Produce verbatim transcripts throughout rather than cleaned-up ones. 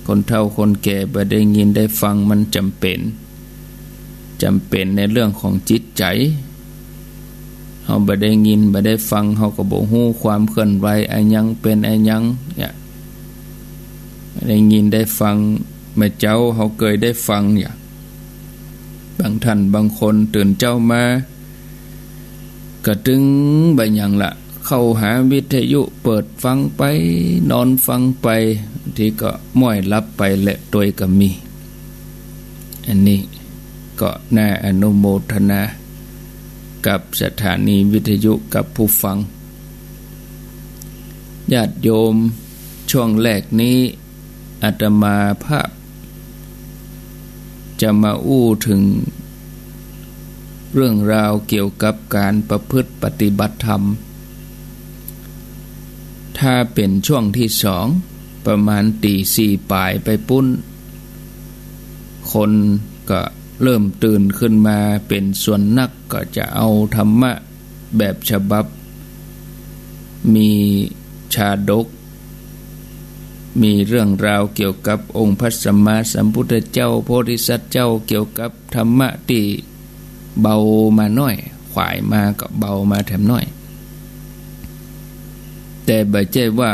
คนเฒ่าคนแก่บ่ได้ยินได้ฟังมันจ๋ำเป๋น จ๋ำเป๋นในเรื่องของจิตใจ๋ เฮาบ่ได้ยินบ่ได้ฟัง เฮาก็บ่ฮู้ความเคลื่อนไหวอะหยังเป๋นอะหยังเนี่ย ได้ยินได้ฟัง แม่เจ้าเฮาเกยได้ฟังเนี่ย บางท่านบางคนตื่นเจ๊ามา ก็ตึงบ่หยังละ เข้าหาวิทยุเปิดฟังไป นอนฟังไป บางทีก็ม้อยหลับไปแหละตวยก็มี อันนี้ก็น่าอนุโมทนากับสถานีวิทยุกับผู้ฟัง ญาติโยม ช่วงแรกนี้ อาตมาภาพจะมาอู้เถิงเรื่องราวเกี่ยวกับก๋านประพฤติปฏิบัติธรรม ถ้าเป๋นช่วงตี้สอง ประมาณตี๋สี่ป๋ายไปปู๊น คนก็เริ่มตื่นขึ้นมาเป๋นส่วนนัก ก็จะเอาธรรมะแบบฉบับ มีชาดก มีเรื่องราวเกี่ยวกับองค์พระสัมมาสัมพุทธเจ้า โพธิสัตว์เจ้า เกี่ยวกับธรรมะตี้เบามาหน้อย ขวายมาก็เบามาแถมหน้อย แต่บ่ใจ้ว่า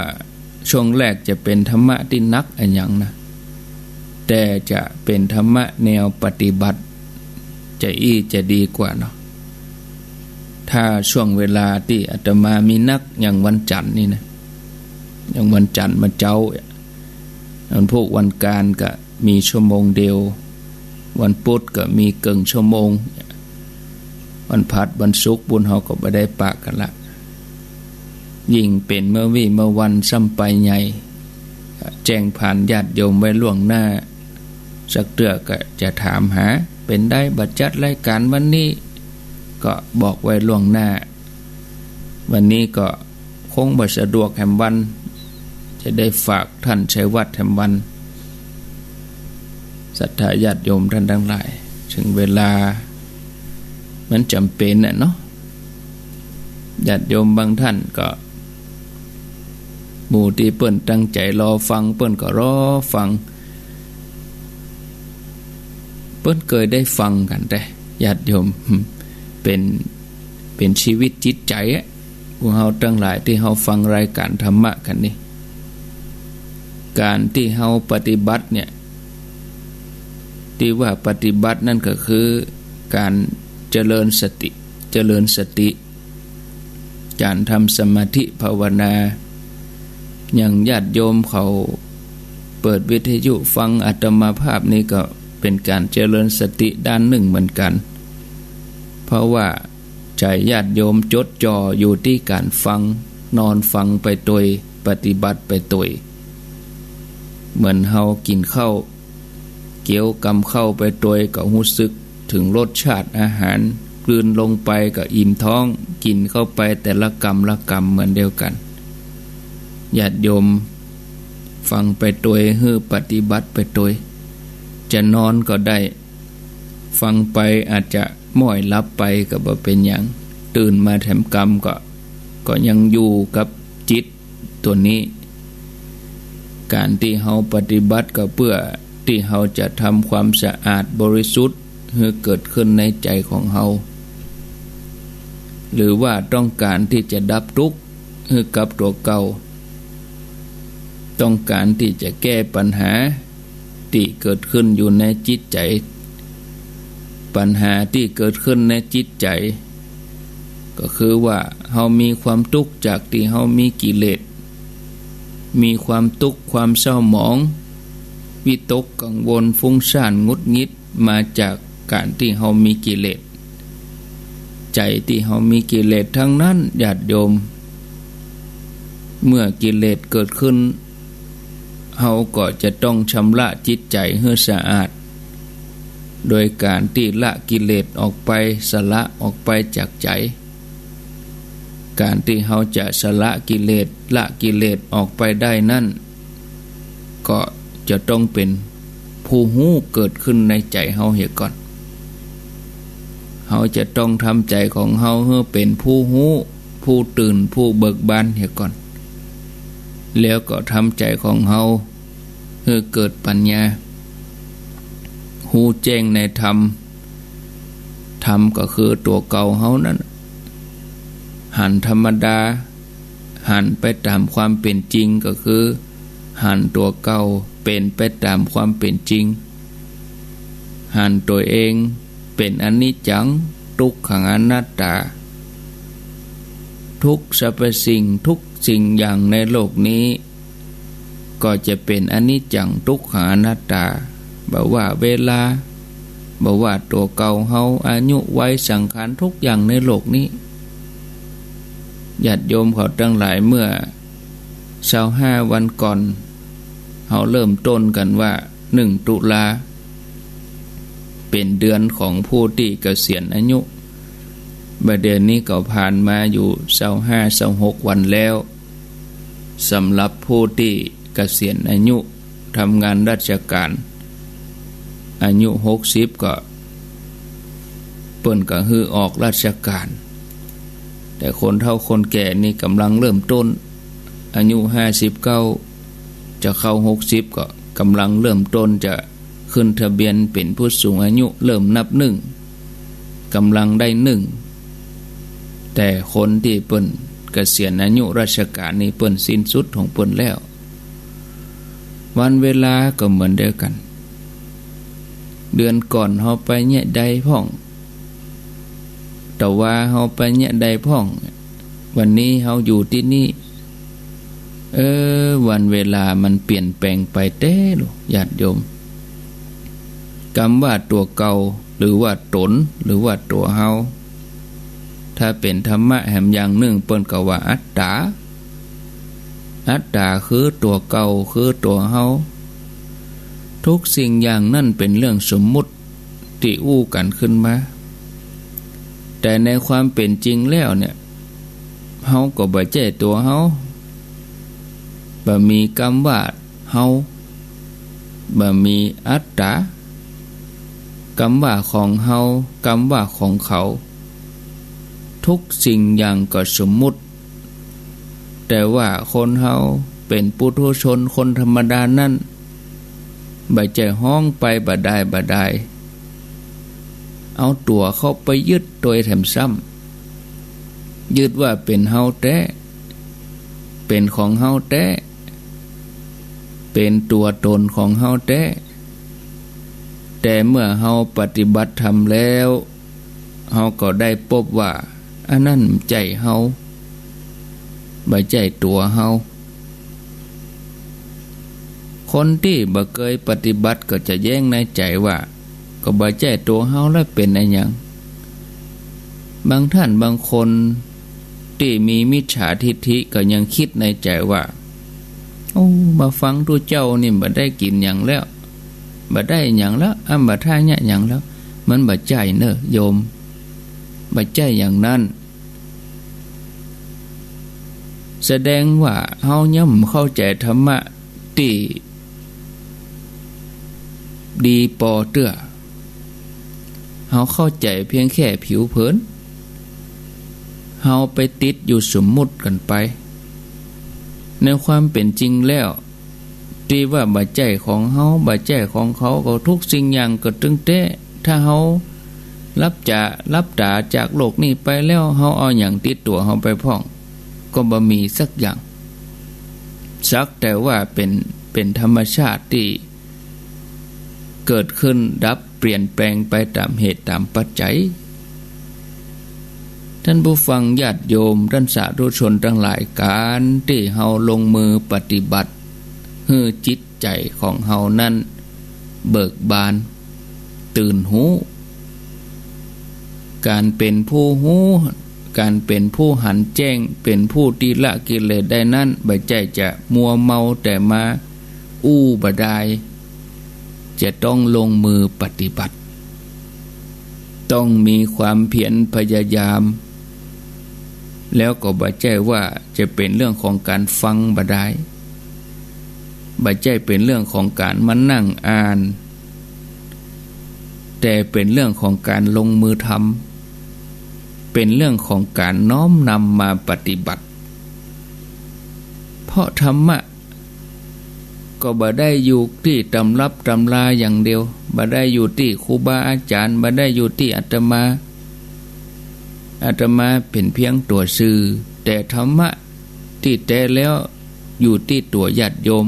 ช่วงแรกจะเป๋นธรรมะตี้หนักอะหยังนะ แต่จะเป๋นธรรมะแนวปฏิบัติ จะอี้จะดีกว่าเนาะ ถ้าช่วงเวลาตี้อาตมามีนักอย่างวันจันทร์นี่นะ อย่างวันจันทร์มาเจ๊า วันพูกวันกานก็มีชั่วโมงเดียว วันปุ๊ดก็มีเกิ่งชั่วโมง วันพฤหัสวันศุกร์ปู๊นเฮาก็บ่ได้ปะกั๋นละ ยิ่งเป๋นเมื่อวี้เมื่อวันซ้ำไปใหญ่ แจ้งผ่านญาติโยมไว้ล่วงหน้า สักเตื้อก็จะถามหา เป๋นใดบ่จัดรายก๋านวันนี้ ก็บอกไว้ล่วงหน้า วันนี้ก็คงบ่สะดวกแหมวัน จะได้ฝากท่านชัยวัฒน์แหมวัน ศรัทธาญาติโยมท่านตังหลาย เถิงเวลามันจ๋ำเป๋นน่ะเนาะ ญาติโยมบางท่านก็ หมู่ตี้เปิ้นตั้งใจ๋รอฟัง เปิ้นก็รอฟัง เปิ้นเกยได้ฟังกั๋นแต๊ ญาติโยม เป๋น เป๋นชีวิตจิตใจ๋อะ พวกเฮาตังหลายตี้เฮาฟังรายก๋านธรรมะกั๋นนี่ ก๋านตี้เฮาปฏิบัติเนี่ย ตี้ว่าปฏิบัตินั่นก็คือก๋านเจริญสติ เจริญสติ ก๋านทำสมาธิภาวนา อย่างญาติโยมเขาเปิดวิทยุฟังอาตมาภาพนี่ก็เป๋นก๋านเจริญสติด้านนึ่งเหมือนกั๋น เพราะว่าใจ๋ญาติโยมจดจ่ออยู่ตี้ก๋านฟัง นอนฟังไปตวย ปฏิบัติไปตวย เหมือนเฮากิ๋นข้าว เคี้ยวกำข้าวไปตวยก็ฮู้สึกเถิงรสชาติอาหาร กลืนลงไปก็อิ่มท้อง กิ๋นเข้าไปแต่ละกำละกำเหมือนเดียวกั๋น ญาติโยมฟังไปตวย หื้อปฏิบัติไปตวย จะนอนก็ได้ ฟังไปอาจจะม้อยหลับไปก็บ่เป๋นหยัง ตื่นมาแถมกำก็ ก็ยังอยู่กับจิต ตั๋วนี้ ก๋านตี้เฮาปฏิบัติก็เปื้อตี้เฮาจะทำความสะอาดบริสุทธิ์หื้อเกิดขึ้นในใจ๋ของเฮา หรือว่าต้องก๋านตี้จะดับตุ๊กข์หื้อกับตั๋วเก่า ต้องก๋านตี้จะแก้ปัญหา ตี้เกิดขึ้นอยู่ในจิตใจ๋ ปัญหาตี้เกิดขึ้นในจิตใจ๋ ก็คือว่าเฮามีความตุ๊กข์จากตี้เฮามีกิเลส มีความตุ๊กข์ความเศร้าหมอง วิตกกังวลฟุ้งซ่านหงุดหงิด มาจากก๋านตี้เฮามีกิเลส ใจ๋ตี้เฮามีกิเลสทั้งนั้น ญาติโยม เมื่อกิเลสเกิดขึ้น เฮาก็จะต้องชำระจิตใจ๋หื้อสะอาด โดยก๋านตี้ละกิเลสออกไป สละออกไปจากใจ๋ ก๋านตี้เฮาจะสละกิเลส ละกิเลสออกไปได้นั้น ก็จะต้องเป๋นผู้ฮู้เกิดขึ้นในใจ๋เฮาเหียก่อน เฮาจะต้องทำใจ๋ของเฮาหื้อเป๋นผู้ฮู้ ผู้ตื่น ผู้เบิกบานเหียก่อน แล้วก็ทำใจ๋ของเฮา หื้อเกิดปัญญา ฮู้แจ้งในธรรม ธรรมก็คือตั๋วเก่าเฮานั้น หันธรรมดา หันไปต๋ามความเป๋นจริง ก็คือหันตั๋วเก่าเป๋นไปต๋ามความเป๋นจริง หันตั๋วเองเป๋นอนิจจัง ทุกขัง อนัตตา ทุกสรรพสิ่ง ทุกสิ่งอย่างในโลกนี้ ก็จะเป๋นอนิจจัง ทุกขัง อนัตตา บ่ว่าเวลา บ่ว่าตั๋วเก่าเฮา อายุ วัย สังขาร ทุกอย่างในโลกนี้ ญาติโยมเขาตังหลาย เมื่อซาวห้าวันก่อน เฮาเริ่มต้นกั๋นว่า หนึ่ง ตุลา เป๋นเดือนของผู้ตี้เกษียณอายุ บ่าเดี่ยวนี้ก็ผ่านมาอยู่ซาวห้า ซาวหกวันแล้ว สำหรับผู้ตี้เกษียณอายุ ทำงานราชก๋าน อายุหกสิบก็ เปิ้นก็หื้อออกราชก๋าน แต่คนเฒ่าคนแก่นี่ก่ำลังเริ่มต้น อายุห้าสิบเก้า จะเข้าหกสิบก็ก่ำลังเริ่มต้นจะ ขึ้นทะเบียนเป๋นผู้สูงอายุ เริ่มนับหนึ่ง ก่ำลังได้หนึ่ง แต่คนตี้เปิ้นเกษียณอายุราชก๋านนี่เปิ้นสิ้นสุดของเปิ้นแล้ว วันเวลาก็เหมือนเดียวกั๋น เดือนก่อนเฮาไปเยียะใดพ่อง ตะวาเฮาไปเยียะใดพ่อง วันนี้เฮาอยู่ตี้นี่ เออ วันเวลามันเปลี่ยนแปลงไปแต๊ลูก ญาติโยม กำว่าตั๋วเก่า หรือว่าต๋น หรือว่าตั๋วเฮา ถ้าเป๋นธรรมะแหมอย่างนึ่ง เปิ้นก็ว่าอัตตา อัตตาคือตั๋วเก่า คือตั๋วเฮา ทุกสิ่งอย่างนั้นเป๋นเรื่องสมมุติ ตี้อู้กั๋นขึ้นมา แต่ในความเป๋นจริงแล้วเนี่ย เฮาก็บ่ใจ้ตั๋วเฮา บ่มีกำว่าเฮา บ่มีอัตตา กำว่าของเฮา กำว่าของเขา ทุกสิ่งอย่างก็สมมุติ แต่ว่าคนเฮาเป๋นปุถุชน คนธรรมดานั้น บ่ใจ้ฮ้องไปบ่ดายบ่ดาย เอาตั๋วเข้าไปยึดตวยแถมซ้ำ ยึดว่าเป๋นเฮาแต๊ เป๋นของเฮาแต๊ เป๋นตั๋วต๋นของเฮาแต๊ แต่เมื่อเฮาปฏิบัติธรรมแล้ว เฮาก็ได้ปบว่า อันนั้นบ่ใจ้เฮา บ่ใจ้ตั๋วเฮา คนตี้บ่เกยปฏิบัติก็จะแย้งในใจ๋ว่า ก็บ่ใจ้ตั๋วเฮาแล้วเป๋นอะหยัง บางท่านบางคนตี้มีมิจฉาทิฏฐิก็ยังกึ๊ดในใจ๋ว่า โอ้ มาฟังตุ๊เจ้านี่บ่ได้กิ๋นหยังแล้ว บ่ได้หยังแล้ว อ้ำบ่ท่าเยียะหยังแล้ว มันบ่ใจ้เน่อโยม บ่ใจ้อย่างนั้น แสดงว่าเฮายังบ่เข้าใจ๋ธรรมะตี้ดีปอเตื้อ เฮาเข้าใจ๋เพียงแค่ผิวเผิน เฮาไปติดอยู่สมมุติกั๋นไป ในความเป๋นจริงแล้ว ตี้ว่าบ่ใจ้ของเฮา บ่ใจ้ของเขา ก็ทุกสิ่งอย่างก็ตึงแต๊ ถ้าเฮาลับจ๋า ลับต๋าจากโลกนี้ไปแล้ว เฮาเอาหยังติดตั๋วเฮาไปพ่อง ก็บ่มีสักอย่าง สักแต่ว่าเป๋น เป๋นธรรมชาติตี้เกิดขึ้นดับ เปลี่ยนแปลงไปต๋ามเหตุต๋ามปัจจัย ท่านผู้ฟังญาติโยม ท่านสาธุชนตังหลาย ก๋านตี้เฮาลงมือปฏิบัติ หื้อจิตใจ๋ของเฮานั้นเบิกบาน ตื่นฮู้ ก๋านเป๋นผู้ฮู้ ก๋านเป๋นผู้หันแจ้ง เป๋นผู้ตี้ละกิเลสได้นั้น บ่ใจ้จะมัวเมาแต่มาอู้บ่ดาย จะต้องลงมือปฏิบัติ ต้องมีความเพียรพยายาม แล้วก็บ่ใจ้ว่าจะเป๋นเรื่องของก๋านฟังบ่ดาย บ่ใจ้เป๋นเรื่องของก๋านมานั่งอ่าน แต่เป๋นเรื่องของก๋านลงมือทำ เป๋นเรื่องของก๋านน้อมนำมาปฏิบัติ เพราะธรรมะ ก็บ่ได้อยู่ตี้ตำรับตำราอย่างเดียว บ่ได้อยู่ตี้ครูบาอาจ๋ารย์ บ่ได้อยู่ตี้อาตมา อาตมาเป๋นเปียงตั๋วสื่อ แต่ธรรมะตี้แต๊แล้วอยู่ตี้ตั๋วญาติโยม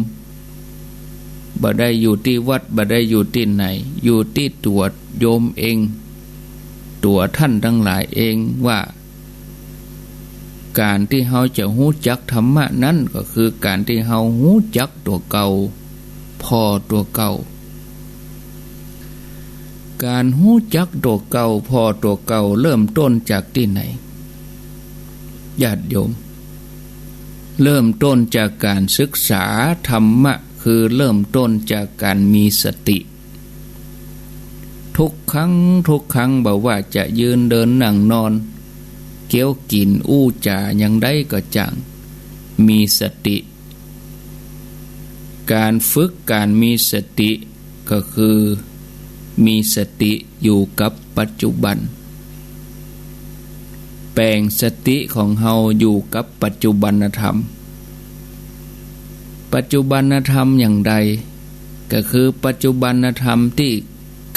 บ่ได้อยู่ตี้วัด บ่ได้อยู่ตี้ไหน อยู่ตี้ตั๋วโยมเอง ตั๋วต้านตังหลายเองว่า ก๋านตี้เฮาจะฮู้จักธรรมะนั้นก็คือก๋านตี้เฮาฮู้จักตั๋วเก่า ผ่อตั๋วเก่า ก๋านฮู้จักตั๋วเก่า ผ่อตั๋วเก่า เริ่มต้นจากตี้ไหน ญาติโยม เริ่มต้นจากก๋านศึกษาธรรมะ คือเริ่มต้นจากก๋านมีสติ ทุกครั้ง ทุกครั้ง บ่ว่าจะยืน เดิน นั่ง นอน เคี้ยว กิ๋น อู้จ๋า อย่างใดก็จ้าง มีสติ ก๋านฝึกก๋านมีสติก็คือมีสติอยู่กับปัจจุบัน แป๋งสติของเฮาอยู่กับปัจจุบันธรรม ปัจจุบันธรรมอย่างใด ก็คือปัจจุบันธรรมตี้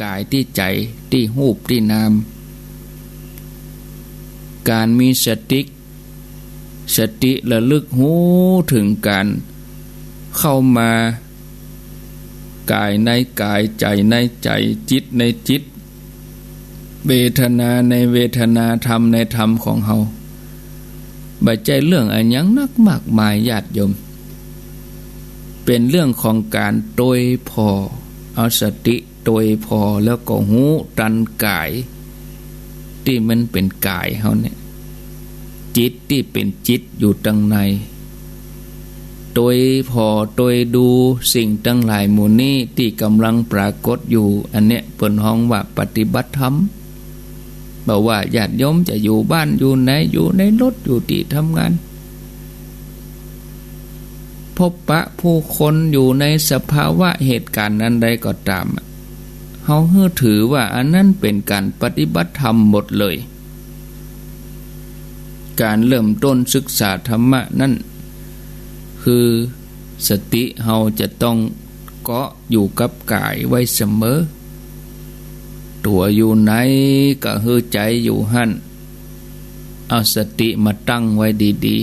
ก๋ายตี้ใจ๋ ตี้ฮูปตี้นาม ก๋านมีสติ สติระลึกฮู้เถิงก๋านเข้ามา ก๋ายในก๋าย ใจ๋ในใจ๋ จิตในจิต เวทนาในเวทนา ธรรมในธรรมของเฮา บ่ใจ้เรื่องอะหยังนักมากมาย ญาติโยม เป๋นเรื่องของก๋านตวยผ่อ เอาสติตวยผ่อ แล้วก็ฮู้ตันก๋ายตี้มันเป๋นก๋ายเฮาเนี่ย จิตตี้เป๋นจิตอยู่ตังใน ตวยผ่อตวยดูสิ่งตังหลายหมู่นี้ตี้ก่ำลังปรากฏอยู่ อันเนี้ยเปิ้นฮ้องว่าปฏิบัติธรรม บ่ว่าญาติโยมจะอยู่บ้านอยู่ไหน อยู่ในรถ อยู่ตี้ทำงาน พบปะผู้คน อยู่ในสภาวะเหตุก๋ารณ์อันใดก็ต๋ามอะ เฮาหื้อถือว่าอันนั้นเป๋นก๋านปฏิบัติธรรมหมดเลย ก๋านเริ่มต้นศึกษาธรรมะนั้น คือสติเฮาจะต้องเกาะอยู่กับก๋ายไว้เสมอ ตั๋วอยู่ไหนก็หื้อใจ๋อยู่หั้น เอาสติมาตั้งไว้ดี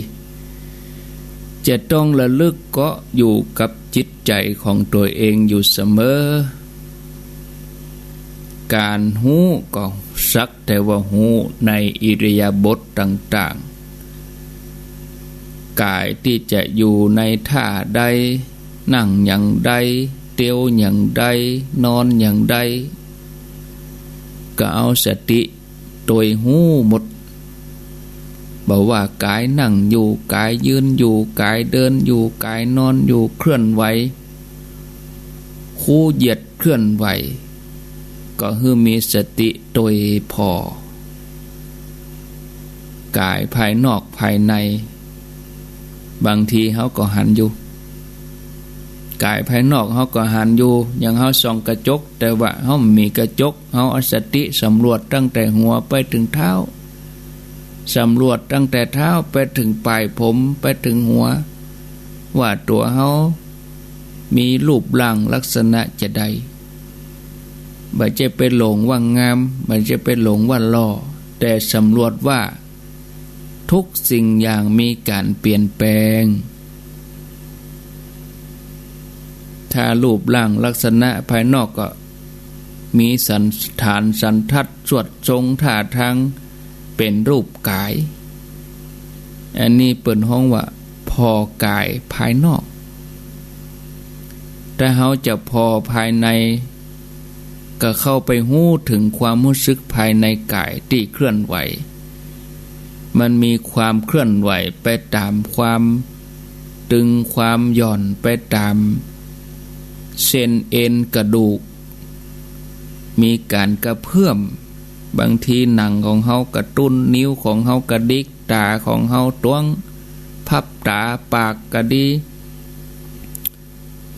ๆ จะต้องระลึกเกาะอยู่กับจิตใจ๋ของตั๋วเองอยู่เสมอ ก๋านฮู้ก็สักแต่ว่าฮู้ในอิริยาบถต่างๆ ก๋ายตี้จะอยู่ในท่าใด นั่งอย่างใด เตียวอย่างใด นอนอย่างใด ก็เอาสติ ตวยฮู้หมด บ่ว่าก๋ายนั่งอยู่ ก๋ายยืนอยู่ ก๋ายเดินอยู่ ก๋ายนอนอยู่ เคลื่อนไหว คูเหยียดเคลื่อนไหว ก็หื้อมีสติตวยผ่อ ก๋ายภายนอกภายใน บางทีเฮาก็หันอยู่ ก๋ายภายนอกเฮาก็หันอยู่ อย่างเฮาส่องกระจก แต่ว่าเฮาบ่มีกระจก เฮาเอาสติสำรวจตั้งแต่หัวไปเถิงเท้า สำรวจตั้งแต่เท้าไปเถิงป๋ายผม ไปเถิงหัว ว่าตั๋วเฮามีรูปร่างลักษณะจะใด บ่ใจ้ไปหลงว่างาม บ่ใจ้ไปหลงว่าหล่อ แต่สำรวจว่า ทุกสิ่งอย่างมีก๋านเปลี่ยนแปลง ถ้ารูปร่างลักษณะภายนอกก็มีสันฐานสันทัด สวดทรงท่าทาง เป๋นรูปก๋าย อันนี้เปิ้นฮ้องว่าผ่อก๋ายภายนอก ถ้าเฮาจะผ่อภายใน ก็เข้าไปฮู้เถิงความฮู้สึกภายในก๋ายตี้เคลื่อนไหว มันมีความเคลื่อนไหวไปต๋ามความตึงความหย่อน ไปต๋ามเส้นเอ็นกระดูก มีก๋านกระเพื่อม บางทีหนังของเฮากระตุ้น นิ้วของเฮากระดิก ต๋าของเฮาตวง พับต๋า ปากกระดี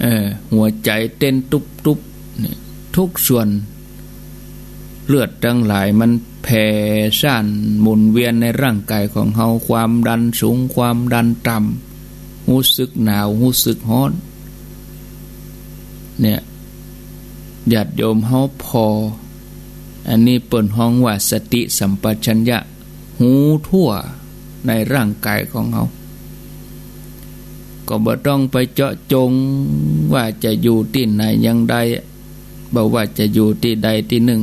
เอ่อ หัวใจ๋เต้นตุ๊บๆ เนี่ย ทุกส่วน เลือดตังหลายมันแผ่ซ่านหมุนเวียนในร่างก๋ายของเฮา ความดันสูง ความดันต่ำ ฮู้สึกหนาว ฮู้สึกฮ้อน เนี่ย ญาติโยมเฮาผ่อ อันนี้เปิ้นฮ้องว่าสติสัมปชัญญะ ฮู้ทั่วในร่างก๋ายของเฮา ก็บ่ต้องไปเจาะจงว่าจะอยู่ตี้ไหนอย่างใด บ่ว่าจะอยู่ตี้ใดตี้นึ่ง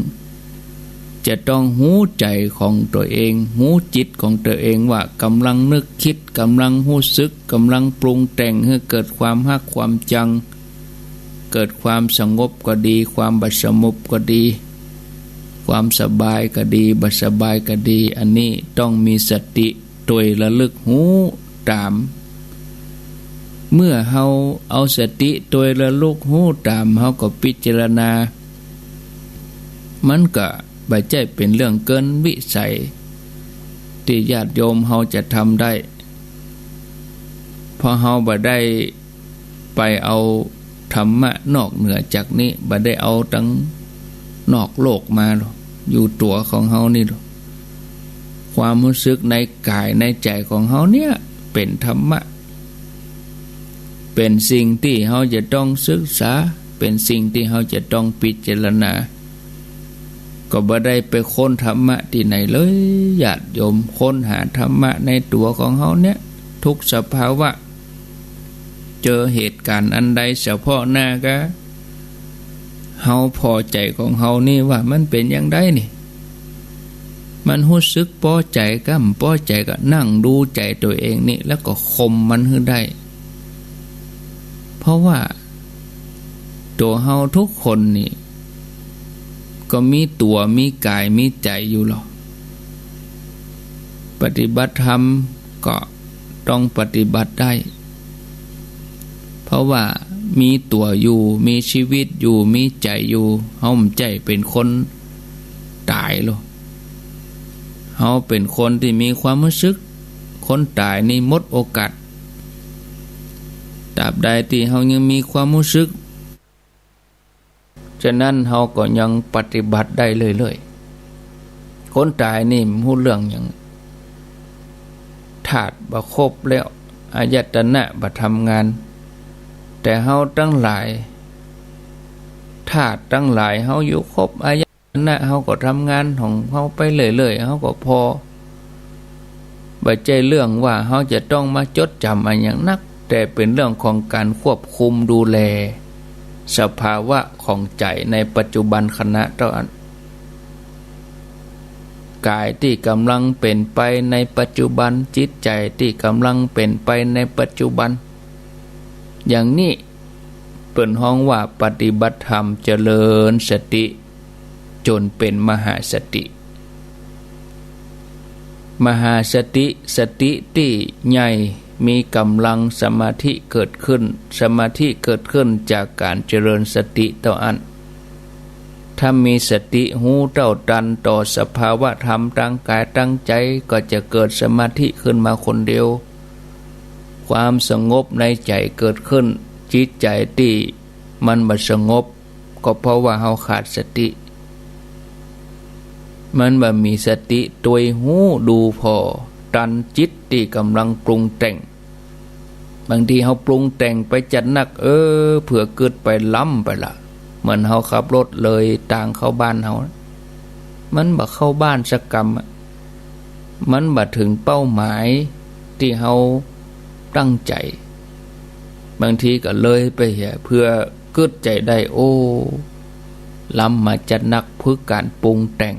จะต้องฮู้ใจ๋ของตั๋วเอง ฮู้จิตของตั๋วเองว่าก่ำลังนึกกึ๊ด ก่ำลังฮู้สึก ก่ำลังปรุงแต่งหื้อเกิดความฮักความจัง เกิดความสงบก็ดี ความบ่สงบก็ดี ความสบายก็ดี บ่สบายก็ดี อันนี้ต้องมีสติตวยระลึกฮู้ต๋าม เมื่อเฮาเอาสติตวยระลึกฮู้ต๋าม เฮาก็พิจารณา มันก็บ่ใจ้เป๋นเรื่องเกินวิสัย ตี้ญาติโยมเฮาจะทำได้ เพราะเฮาบ่ได้ไปเอาธรรมะนอกเหนือจากนี้ บ่ได้เอาตังนอกโลกมาหรอก อยู่ตั๋วของเฮานี่หรอก ความฮู้สึกในก๋ายในใจ๋ของเฮาเนี่ยเป๋นธรรมะ เป๋นสิ่งตี้เฮาจะต้องศึกษา เป๋นสิ่งตี้เฮาจะต้องพิจารณา ก็บ่ได้ไปค้นธรรมะตี้ไหนเลย ญาติโยม ค้นหาธรรมะในตั๋วของเฮาเนี่ย ทุกสภาวะ เจอเหตุก๋ารณ์อันใดเฉพาะหน้าก็ เฮาผ่อใจ๋ของเฮานี่ว่ามันเป๋นอย่างใดนี่ มันฮู้สึกปอใจ๋ก้ำปอใจ๋ก้ำ นั่งดูใจ๋ตั๋วเองนี่ แล้วก็ข่มมันหื้อได้ เพราะว่าตั๋วเฮาทุกคนนี่ ก็มีตั๋ว มีก๋าย มีใจ๋อยู่หรอก ปฏิบัติธรรมก็ต้องปฏิบัติได้ เพราะว่ามีตั๋วอยู่ มีชีวิตอยู่ มีใจ๋อยู่ เฮาบ่ใจ้เป๋นคนต๋ายหรอก เฮาเป๋นคนตี้มีความฮู้สึก คนต๋ายนี่หมดโอกาส ตราบใดตี้เฮายังมีความฮู้สึก ฉะนั้นเฮาก็ยังปฏิบัติได้เรื่อยๆ คนต๋ายนี่บ่ฮู้เรื่องหยัง ธาตุบ่ครบแล้ว อายตนะบ่ทำงาน แต่เฮาตังหลาย ธาตุตังหลายเฮาอยู่ครบ อายตนะเฮาก็ทำงานของเฮาไปเรื่อยๆ เฮาก็ผ่อ บ่ใจ้เรื่องว่าเฮาจะต้องมาจดจ๋ำอะหยังนัก แต่เป๋นเรื่องของก๋านควบคุมดูแลสภาวะของใจ๋ในปัจจุบันขณะเต้าอั้น ก๋ายตี้ก่ำลังเป๋นไปในปัจจุบัน จิตใจ๋ตี้ก่ำลังเป๋นไปในปัจจุบัน อย่างนี้เปิ้นฮ้องว่าปฏิบัติธรรมเจริญสติ จ๋นเป๋นมหาสติ มหาสติ สติตี้ใหญ่ มีก่ำลังสมาธิเกิดขึ้น สมาธิเกิดขึ้นจากก๋านเจริญสติเต้าอั้น ถ้ามีสติฮู้เต้าตันต่อสภาวะธรรมตางก๋ายตางใจ๋ ก็จะเกิดสมาธิขึ้นมาคนเดียว ความสงบในใจ๋เกิดขึ้น จิตใจ๋ตี้มันบ่สงบ ก็เพราะว่าเฮาขาดสติ มันบ่มีสติตวยฮู้ดูผ่อตันจิตตี้ก่ำลังปรุงแต่ง บางทีเฮาปรุงแต่งไปจัดนัก เออ เผื่อกึ๊ดไปล้ำไปละ เหมือนเฮาขับรถเลยตางเข้าบ้านเฮา มันบ่เข้าบ้านสักกำอะ มันบ่เถิงเป้าหมายตี้เฮาตั้งใจ๋ บางทีก็เลยไปเหีย เผื่อกึ๊ดใจ๋ได้ โอ้ ล้ำมาจัดนัก เพื่อก๋านปรุงแต่ง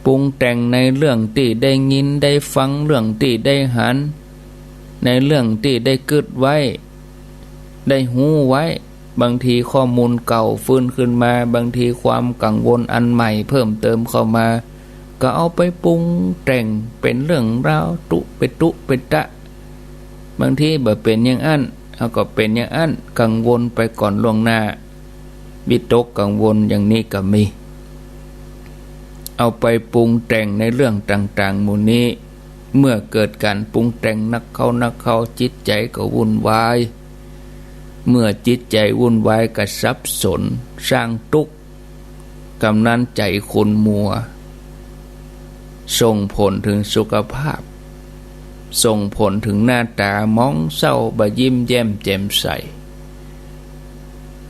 ปรุงแต่งในเรื่องตี้ได้ยินได้ฟัง เรื่องตี้ได้หัน ในเรื่องตี้ได้กึ๊ดไว้ ได้ฮู้ไว้ บางทีข้อมูลเก่าฟื้นขึ้นมา บางทีความกังวลอันใหม่เพิ่มเติมเข้ามา ก็เอาไปปรุงแต่งเป๋นเรื่องราวตุ๊เปะตุ๊เปะตะ บางทีบ่เป๋นอย่างอั้น เฮาก็เป๋นอย่างอั้น กังวลไปก่อนล่วงหน้า วิตกกังวลอย่างนี้ก็มี เอาไปปรุงแต่งในเรื่องต่างๆ หมู่นี้ เมื่อเกิดก๋านปรุงแต่งนักเข้านักเข้า จิตใจ๋ก็วุ่นวาย เมื่อจิตใจ๋วุ่นวายก็สับสน สร้างตุ๊กข์ กำนั้นใจ๋ขุ่นมัว ส่งผลเถิงสุขภาพ ส่งผลเถิงหน้าตาหมองเศร้า บ่ยิ้มแย้มแจ่มใส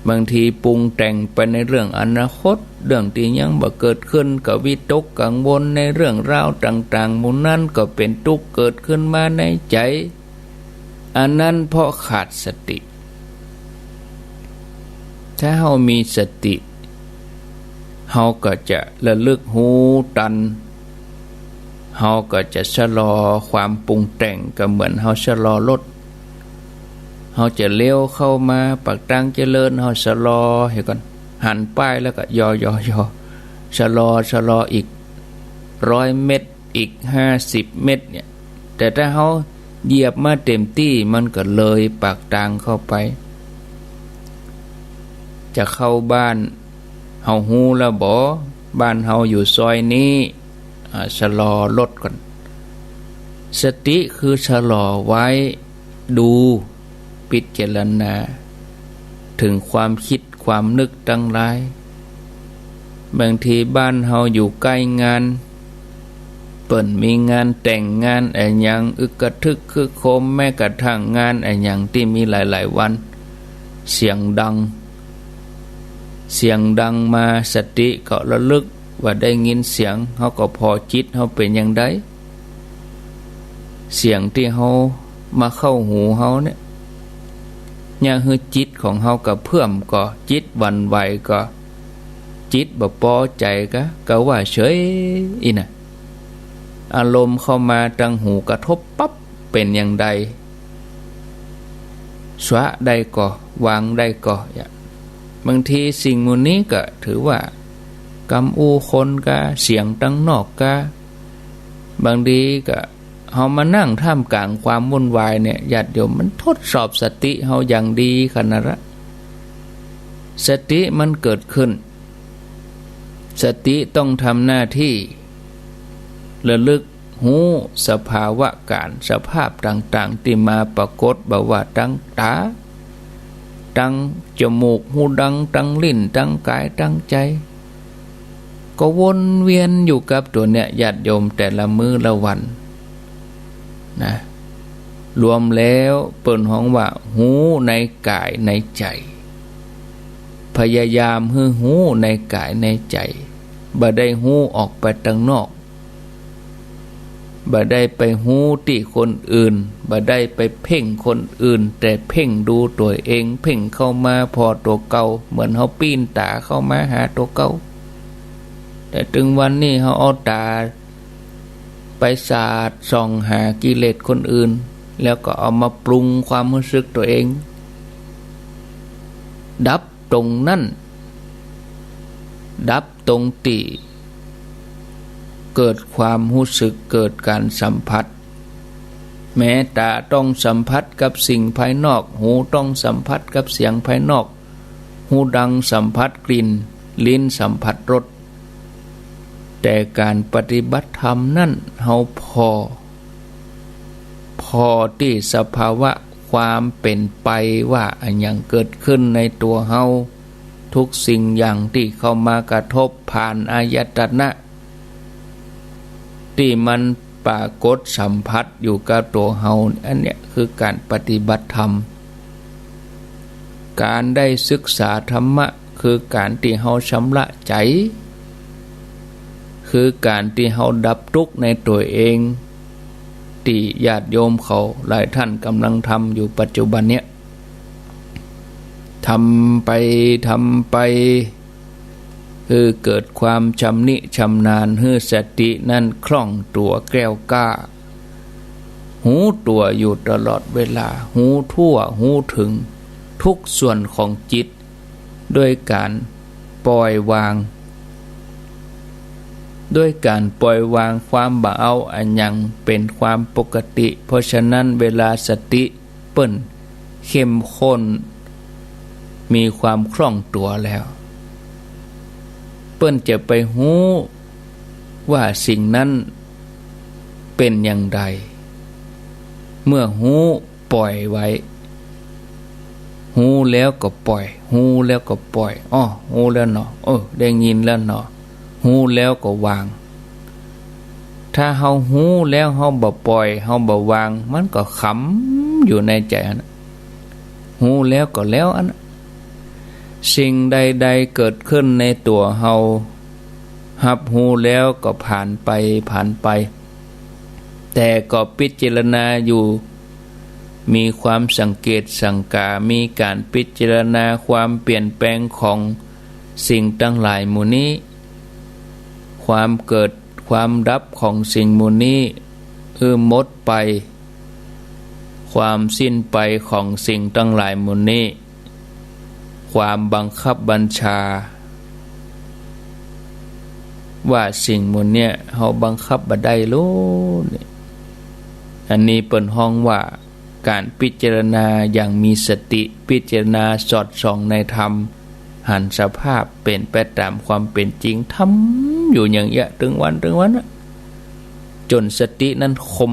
บางทีปรุงแต่งไปในเรื่องอนาคต เรื่องตี้ยังบ่เกิดขึ้น ก็วิตกกังวลในเรื่องราวต่างๆ หมู่นั้น ก็เป๋นตุ๊กข์เกิดขึ้นมาในใจ๋ อันนั้นเพราะขาดสติ ถ้าเฮามีสติ เฮาก็จะระลึกฮู้ตัน เฮาก็จะชะลอความปรุงแต่ง ก็เหมือนเฮาชะลอรถ เฮาจะเลี้ยวเข้ามาปากตางเจริญ เฮาชะลอเหียก่อน หันป้ายแล้วก็ยอ ยอ ยอ ชะลอ ชะลออีกร้อยเมตร อีกห้าสิบเมตรเนี่ย แต่ถ้าเฮาเหยียบมาเต็มตี้ มันก็เลยปากตางเข้าไป จะเข้าบ้าน เฮาฮู้แล้วบ่ บ้านเฮาอยู่ซอยนี้ อ่า ชะลอรถก่อน สติคือชะลอไว้ ดู พิจารณา เถิงความกึ๊ดความนึกตังหลาย บางทีบ้านเฮาอยู่ใก้งาน เปิ้นมีงานแต่งงานอะหยัง อึกกระทึกครึกโครม แม้กระทั่งงานอะหยังตี้มีหลายๆ วัน เสียงดัง เสียงดังมา สติก็ระลึกว่าได้ยินเสียง เฮาก็ผ่อจิตเฮาเป๋นอย่างใด เสียงตี้เฮามาเข้าหูเฮาเนี่ย เยียะหื้อจิตของเฮากระเพื่อมก่อ จิตหวั่นไหวก่อ จิตบ่ปอใจ๋ก่อ ก็ว่าเฉยอี้นะ อารมณ์เข้ามาตังหูกระทบปั๊บ เป๋นอย่างใด สละได้ก่อ วางได้ก่อ อย่าง บางทีสิ่งหมู่นี้ก็ถือว่ากำอู้คนก่อ เสียงตังนอกก่อ บางทีก็เฮามานั่งท่ามกลางความวุ่นวายเนี่ย ญาติโยม มันทดสอบสติเฮาอย่างดีขนาดละ สติมันเกิดขึ้น สติต้องทำหน้าตี้ระลึกฮู้สภาวะก๋าร สภาพต่างๆ ตี้มาปรากฏ บ่ว่าตังต๋า ตังจมูก ฮูดัง ตังลิ้น ตังก๋าย ตังใจ๋ ก็วนเวียนอยู่กับตั๋วเนี่ย ญาติโยม แต่ละมื้อละวันนะ รวมแล้วเปิ้นฮ้องว่าฮู้ในก๋ายในใจ๋ พยายามหื้อฮู้ในก๋ายในใจ๋ บ่ได้ฮู้ออกไปตังนอก บ่ได้ไปฮู้ตี้คนอื่น บ่ได้ไปเพ่งคนอื่น แต่เพ่งดูตั๋วเอง เพ่งเข้ามาผ่อตั๋วเก่า เหมือนเฮาปิ้นต๋าเข้ามาหาตั๋วเก่า แต่ตึงวันนี้เฮาเอาต๋าไปสาดส่องหากิเลสคนอื่น แล้วก็เอามาปรุงความฮู้สึกตั๋วเอง ดับตรงนั้น ดับตรงตี้เกิดความฮู้สึก เกิดก๋ารสัมผัส แม้ต๋าต้องสัมผัสกับสิ่งภายนอก หูต้องสัมผัสกับเสียงภายนอก ฮูดังสัมผัสกลิ่น ลิ้นสัมผัสรส แต่ก๋ารปฏิบัติธรรมนั้น เฮาผ่อ ผ่อตี้สภาวะความเป๋นไปว่าอะหยังเกิดขึ้นในตั๋วเฮา ทุกสิ่งอย่างตี้เข้ามากระทบผ่านอายตนะ ตี้มันปรากฏสัมผัสอยู่กับตั๋วเฮา อันเนี้ยคือก๋ารปฏิบัติธรรม ก๋ารได้ศึกษาธรรมะ คือก๋ารตี้เฮาชำระใจ๋ คือก๋ารตี้เฮาดับตุ๊กข์ในตั๋วเอง ตี้ญาติโยมเขาหลายต้านก๋ำลังทำอยู่ปัจจุบันเนี้ย ทำไป ทำไป หื้อเกิดความชำนิชำนาญ หื้อสตินั้นคล่องตั๋วแกล้วกล้า ฮู้ตั๋วอยู่ตลอดเวลา ฮู้ทั่ว ฮู้เถิงทุกส่วนของจิต ด้วยก๋ารปล่อยวาง ด้วยก๋ารปล่อยวางความบ่เอาอะหยังเป๋นความปกติ เพราะฉะนั้นเวลาสติเปิ้นเข้มข้น มีความคล่องตั๋วแล้ว เปิ้นจะไปฮู้ว่าสิ่งนั้นเป๋นอย่างใด เมื่อฮู้ ปล่อยไว้ ฮู้แล้วก็ปล่อย ฮู้แล้วก็ปล่อย อ้อ ฮู้แล้วเนาะ เออ ได้ยินแล้วเนาะ ฮู้แล้วก็วาง ถ้าเฮาฮู้แล้วเฮาบ่ปล่อย เฮาบ่วาง มันก็ขังอยู่ในใจ๋หั้นน่ะ ฮู้แล้วก็แล้วอั้นน่ะ สิ่งใดๆเกิดขึ้นในตั๋วเฮา ฮับฮู้แล้วก็ผ่านไป ผ่านไป แต่ก็พิจารณาอยู่ มีความสังเกตสังกา มีก๋านพิจารณาความเปลี่ยนแปลงของสิ่งตังหลายหมู่นี้ ความเกิดความดับของสิ่งหมู่นี้ เออ หมดไป ความสิ้นไปของสิ่งตังหลายหมู่นี้ ความบังคับบัญชา ว่าสิ่งหมู่เนี้ยเฮาบังคับบ่ได้โลดนี่ อันนี้เปิ้นฮ้องว่าก๋านพิจารณาอย่างมีสติ พิจารณาสอดส่องในธรรม หันสภาพเป๋นไปต๋ามความเป๋นจริง ทำอยู่อย่างเอี้ย ตึงวันตึงวันน่ะ จ๋นสตินั้นคม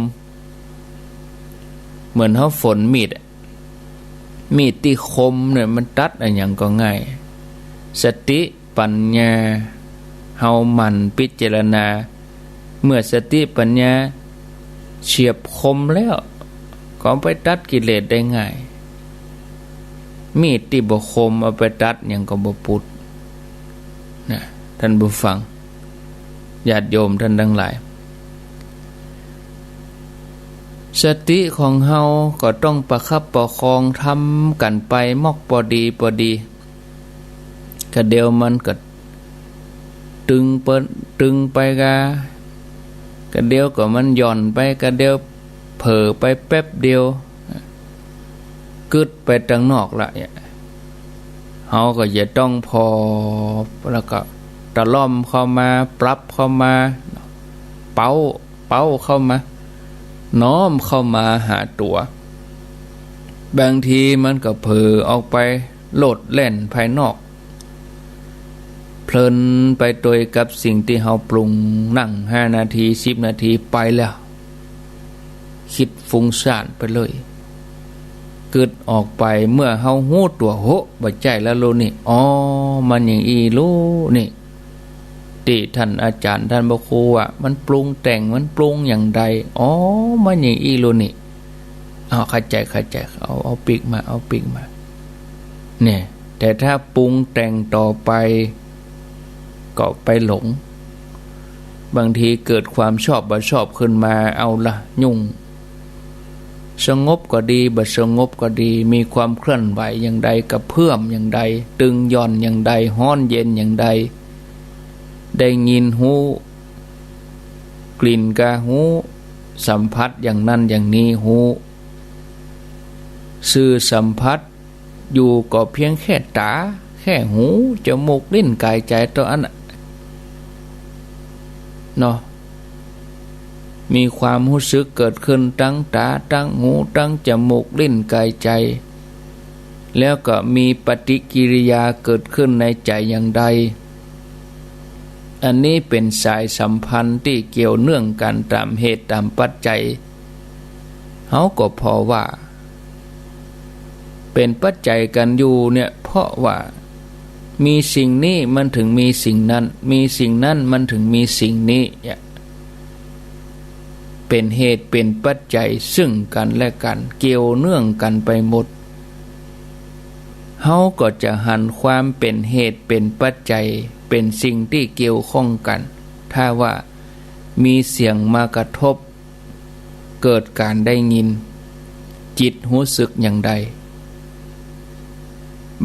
เหมือนเฮาฝนมีดอะ มีดตี้คมเนี่ยมันตัดอะหยังก็ง่าย สติปัญญา เฮาหมั่นพิจารณา เมื่อสติปัญญาเฉียบคมแล้ว ก็เอาไปตัดกิเลสได้ง่าย มีดตี้บ่คมเอาไปตัดหยังก็บ่ปุด นะ ท่านผู้ฟัง ญาติโยมท่านตังหลาย สติของเฮาก็ต้องประคับประคองทำกั๋นไปมอกปอดีปอดี กะเดียวมันก็ตึงเปิ้น ตึงไปกา กะเดียวก็มันหย่อนไป กะเดียวเผลอไปแป๊บเดียว กึ๊ดไปตังนอกละเนี่ย เฮาก็จะต้องผ่อ แล้วก็ตะล่อมเข้ามา ปรับเข้ามา เป๊า เป๊าเข้ามา น้อมเข้ามาหาตั๋ว บางทีมันก็เผลอออกไปโลดแล่นภายนอก เพลินไปโตยกับสิ่งตี้เฮาปรุง นั่งห้านาที สิบนาทีไปแล้ว กึ๊ดฟุ้งซ่านไปเลย กึ๊ดออกไป เมื่อเฮาฮู้ตั๋ว โห บ่ใจ้แล้วลูกนี่ อ๋อ มันอย่างอี้ลูกนี่ ตี้ท่านอาจ๋ารย์ท่านพระครูว่า มันปรุงแต่ง มันปรุงอย่างใด อ๋อ มันอย่างอี้ลูกนี่ เอา เข้าใจ๋ เข้าใจ๋ เอา เอาปิ๊กมา เอาปิ๊กมา เนี่ย แต่ถ้าปรุงแต่งต่อไป ก็ไปหลง บางทีเกิดความชอบบ่ชอบขึ้นมา เอาละ ยุ่ง สงบก็ดี บ่สงบก็ดี มีความเคลื่อนไหวอย่างใด กระเพื่อมอย่างใด ตึงหย่อนอย่างใด ฮ้อนเย็นอย่างใด ได้ยินฮู้ กลิ่นกาฮู้ สัมผัสอย่างนั้นอย่างนี้ฮู้ สื่อสัมผัสอยู่ก็เพียงแค่ต๋า แค่หู จมูก ลิ้น ก๋าย ใจ๋ เต้าอั้นน่ะ เนาะ มีความฮู้สึกเกิดขึ้นตังต๋า ตังหู ตังจมูก ลิ้น ก๋าย ใจ๋ แล้วก็มีปฏิกิริยาเกิดขึ้นในใจ๋อย่างใด อันนี้เป๋นสายสัมพันธ์ตี้เกี่ยวเนื่องกั๋นต๋ามเหตุต๋ามปัจจัย เฮาก็ผ่อว่า เป๋นปัจจัยกั๋นอยู่เนี่ย เพราะว่ามีสิ่งนี้มันถึงมีสิ่งนั้น มีสิ่งนั้นมันถึงมีสิ่งนี้ เนี่ย เป๋นเหตุเป๋นปัจจัยซึ่งกั๋นและกั๋น เกี่ยวเนื่องกั๋นไปหมด เฮาก็จะหันความเป๋นเหตุเป๋นปัจจัย เป๋นสิ่งตี้เกี่ยวข้องกั๋น ถ้าว่ามีเสียงมากระทบ เกิดก๋านได้ยิน จิตฮู้สึกอย่างใด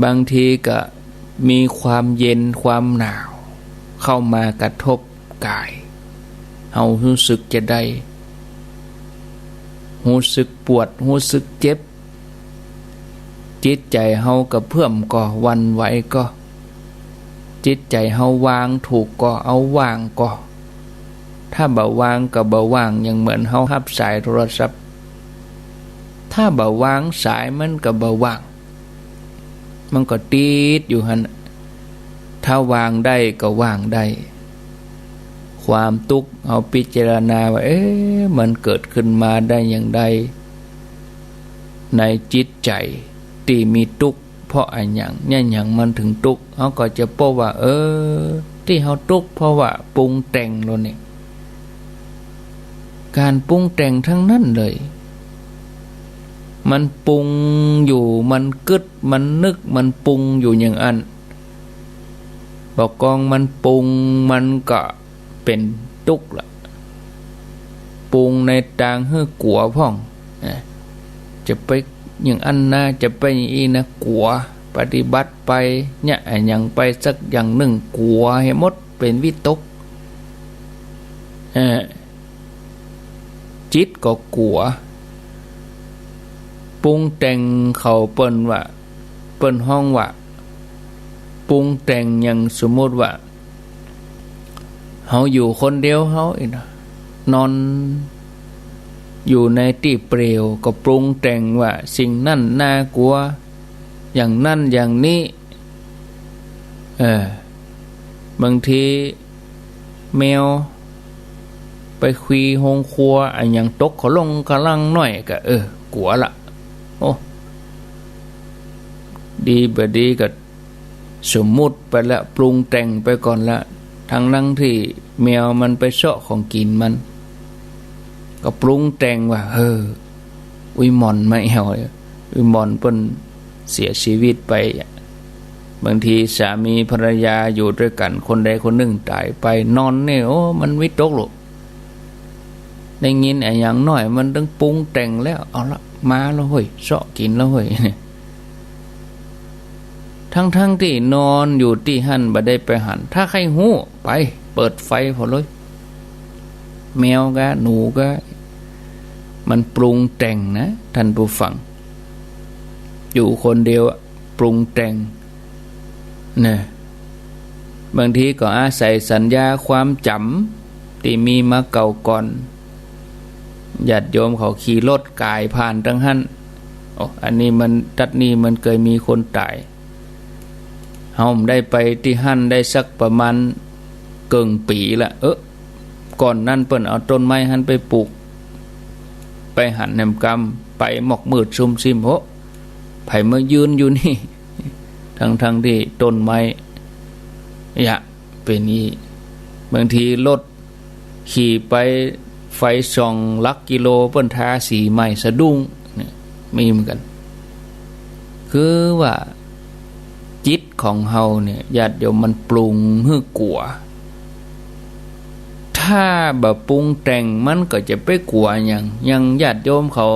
บางทีก็มีความเย็นความหนาวเข้ามากระทบก๋าย เฮาฮู้สึกจะใด ฮู้สึกปวด ฮู้สึกเจ็บ จิตใจ๋เฮากระเพื่อมก่อ หวั่นไหวก่อ จิตใจ๋เฮาวางถูกก่อ เอาว่างก่อ ถ้าบ่วางก็บ่ว่าง อย่างเหมือนเฮาฮับสายโทรศัพท์ ถ้าบ่วางสายมันก็บ่ว่าง มันก็ติดอยู่หั้น ถ้าวางได้ก็ว่างได้ ความตุ๊กข์เฮาพิจารณาว่า เอ๊ะ มันเกิดขึ้นมาได้อย่างใด ในจิตใจ๋ตี้มีตุ๊กข์ เพราะอะหยัง เนี่ย หยังมันถึงตุ๊กข์ เฮาก็จะปบว่า เออ ตี้เฮาตุ๊กข์เพราะว่าปรุงแต่งโลดนี่ ก๋านปรุงแต่งทั้งนั้นเลย มันปรุงอยู่ มันกึ๊ด มันนึก มันปรุงอยู่อย่างอั้น ปอกองมันปรุง มันก็เป๋นตุ๊กข์ละ ปรุงในตางหื้อกั๋วพ่อง นะ จะไปอย่างอั้นนะ จะไปอย่างอี้นะ กั๋ว ปฏิบัติไปเนี่ย อะหยังไปสักอย่างนึ่ง กั๋วหื้อหมด เป๋นวิตก เออ จิตก็กั๋ว ปรุงแต่ง เขาเปิ้นว่า เปิ้นฮ้องว่า ปรุงแต่ง อย่างสมมุติว่า เฮาอยู่คนเดียวเฮาอี้นะ นอนอยู่ในตี้เปลี่ยว ก็ปรุงแต่งว่าสิ่งนั้นน่ากั๋ว อย่างนั้นอย่างนี้ เออ บางทีแมวไปขี้โฮงครัว อะหยังตกขะล่งขะลังหน้อยก็ เออ กั๋วละ โอ้ ดีบ่ดีก็ สมมุติไปละ ปรุงแต่งไปก่อนละ ทั้งๆ ตี้แมวมันไปเซาะของกิ๋นมัน ก็ปรุงแต่งว่า เออ อุ๊ยหม่อนมาแอ่ว อุ๊ยหม่อนเปิ้นเสียชีวิตไป บางทีสามีภรรยาอยู่ตวยกั๋น คนใดคนนึ่งต๋ายไป นอนนี่ โอ้ มันวิตกลูก ได้ยินอะหยังหน้อย มันตึงปรุงแต่งแล้ว เอาละ มาแล้วเฮ้ย เซาะกิ๋นแล้วเฮ้ย ทั้งๆ ตี้นอนอยู่ตี้หั้น บ่ได้ไปหัน ถ้าใค่ฮู้ ไป เปิดไฟผ่อเลย แมวกา หนูกา มันปรุงแต่งนะ ท่านผู้ฟัง อยู่คนเดียวอะ ปรุงแต่ง นะ บางทีก็อาศัยสัญญาความจ๋ำตี้มีมาเก่าก่อน ญาติโยมเขาขี่รถก๋ายผ่านตังหั้น โอ้ อันนี้มัน ตั๊ดนี่มันเกยมีคนต๋าย เฮาบ่ได้ไปตี้หั้นได้สักประมาณเกิ่งปี๋ละ เออ ก่อนนั้นเปิ้นเอาต้นไม้หั้นไปปลูก ไปหันแหมกำ ไปหมอกมืดซุ่มซิ่ม โห ไผมายืนอยู่นี่ ทั้งๆ ตี้ต้นไม้ ยะ เป๋นอี้ บางทีรถขี่ไป ไฟส่องหลักกิโล เปิ้นทาสีใหม่ สะดุ้ง เนี่ย มีเหมือนกั๋น คือว่าจิตของเฮาเนี่ย ญาติโยม มันปรุงหื้อกั๋ว ถ้าบ่ปรุงแต่ง มันก็จะไปกั๋วหยัง อย่างญาติโยมเขา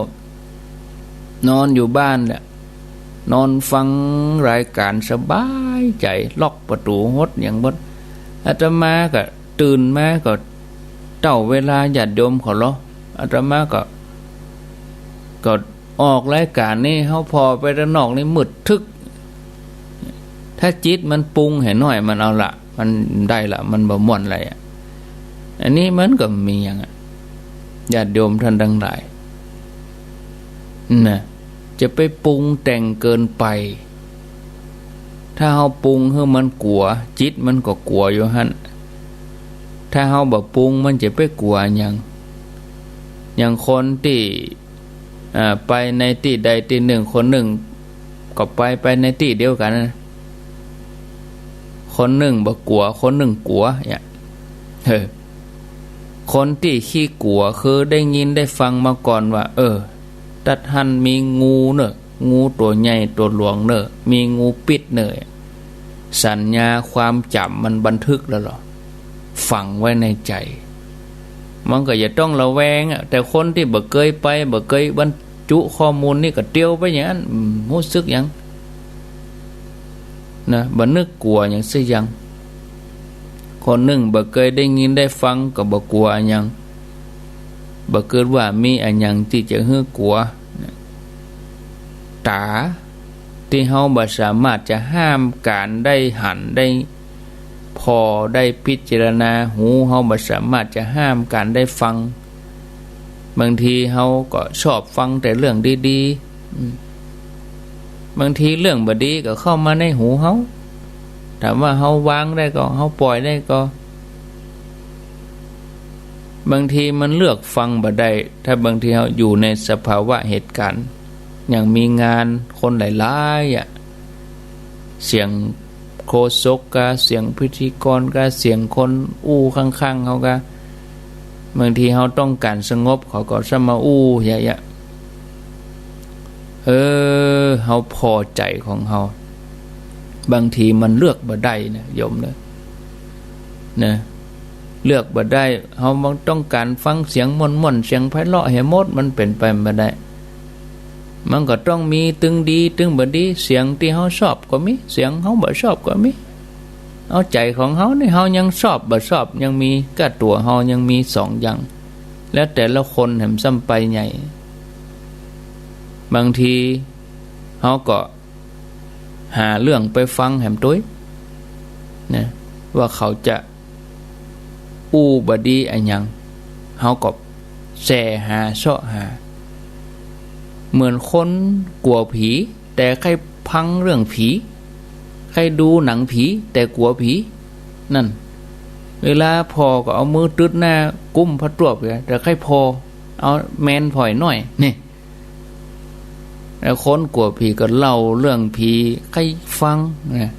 นอนอยู่บ้านแหละ นอนฟังรายก๋านสบายใจ๋ ล็อกประตู๋หดหยังหมด อาตมาก็ตื่นมาก็เต้าเวลาญาติโยมเขาลอ อาตมาก็ ก็ออกรายก๋านนี่ เฮาผ่อไปตังนอกนี่มืดทึก ถ้าจิตมันปรุงหื้อหน้อย มันเอาละ มันได้ละ มันบ่ม่วนอะไรอะ อันนี้มันก็มีอย่างอะ ญาติโยมท่านตังหลาย นะ จะไปปรุงแต่งเกินไป ถ้าเฮาปรุงหื้อมันกั๋ว จิตมันก็กั๋วอยู่หั้น ถ้าเฮาบ่ปรุง มันจะไปกั๋วหยัง อย่างคนตี้ อ่า ไปในตี้ใดตี้นึ่ง คนนึ่งก็ไป ไปในตี้เดียวกั๋นนะ คนนึ่งบ่กั๋ว คนนึ่งกั๋ว เนี่ย เออ คนตี้ขี้กั๋วคือได้ยินได้ฟังมาก่อนว่า เออ ตั๊ดหั้นมีงูเน่อ งูตั๋วใหญ่ตั๋วหลวงเน่อ มีงูปิ๊ดเน่อ สัญญาความจ๋ำมันบันทึกแล้วลอ ฝังไว้ในใจ๋ มันก็จะต้องระแวงอะ แต่คนตี้บ่เกยไป บ่เกยบรรจุข้อมูลนี่ก็เตียวไปอย่างนั้น อืม ฮู้สึกหยัง นะ บ่นึกกั๋วหยังสักอย่าง คนนึ่งบ่เกยได้ยินได้ฟังก็บ่กั๋วอะหยัง บ่กึ๊ดว่ามีอะหยังตี้จะหื้อกั๋ว ต๋าตี้เฮาบ่สามารถจะห้ามก๋านได้หันได้ผ่อได้พิจารณา หูเฮาบ่สามารถจะห้ามก๋านได้ฟัง บางทีเฮาก็ชอบฟังแต่เรื่องดีๆ อืม บางทีเรื่องบ่ดีก็เข้ามาในหูเฮา ถามว่าเฮาวางได้ก่อ เฮาป่อยได้ก่อ บางทีมันเลือกฟังบ่ได้ ถ้าบางทีเฮาอยู่ในสภาวะเหตุก๋ารณ์ อย่างมีงานคนหลายๆ อะ เสียงโฆษกกา เสียงพิธีกรกา เสียงคนอู้ข้างๆ เฮากา บางทีเฮาต้องก๋านสงบ เขาก็ซ้ำมาอู้เยียะๆ เออ เฮาผ่อใจ๋ของเฮา บางทีมันเลือกบ่ได้นะโยมเน่อ นะ เลือกบ่ได้ เฮาบ่ต้องก๋านฟังเสียงม่วนๆ เสียงไพเราะเหียหมด มันเป๋นไปบ่ได้ มันก็ต้องมีตึงดีตึงบ่ดี เสียงตี้เฮาชอบก็มี เสียงเฮาบ่ชอบก็มี เอาใจ๋ของเฮานี่ เฮายังชอบบ่ชอบยังมี ก้าตั๋วเฮายังมีสองอย่าง แล้วแต่ละคนแหมซ้ำไปใหญ่ บางทีเฮาก็ หาเรื่องไปฟังแหมตวยนะ ว่าเขาจะอู้บ่ดีอะหยัง เฮาก็แส่หาเซาะหา เหมือนคนกั๋วผี แต่ใค่ฟังเรื่องผี ใค่ดูหนังผี แต่กั๋วผี นั่น เวลาผ่อก็เอามือตึดหน้ากุมผ้าตวบอยู่ แต่ใค่ผ่อ เอาแมนผ่อยหน้อย นี่ แล้วคนกั๋วผีก็เล่าเรื่องผีใค่ฟังนะ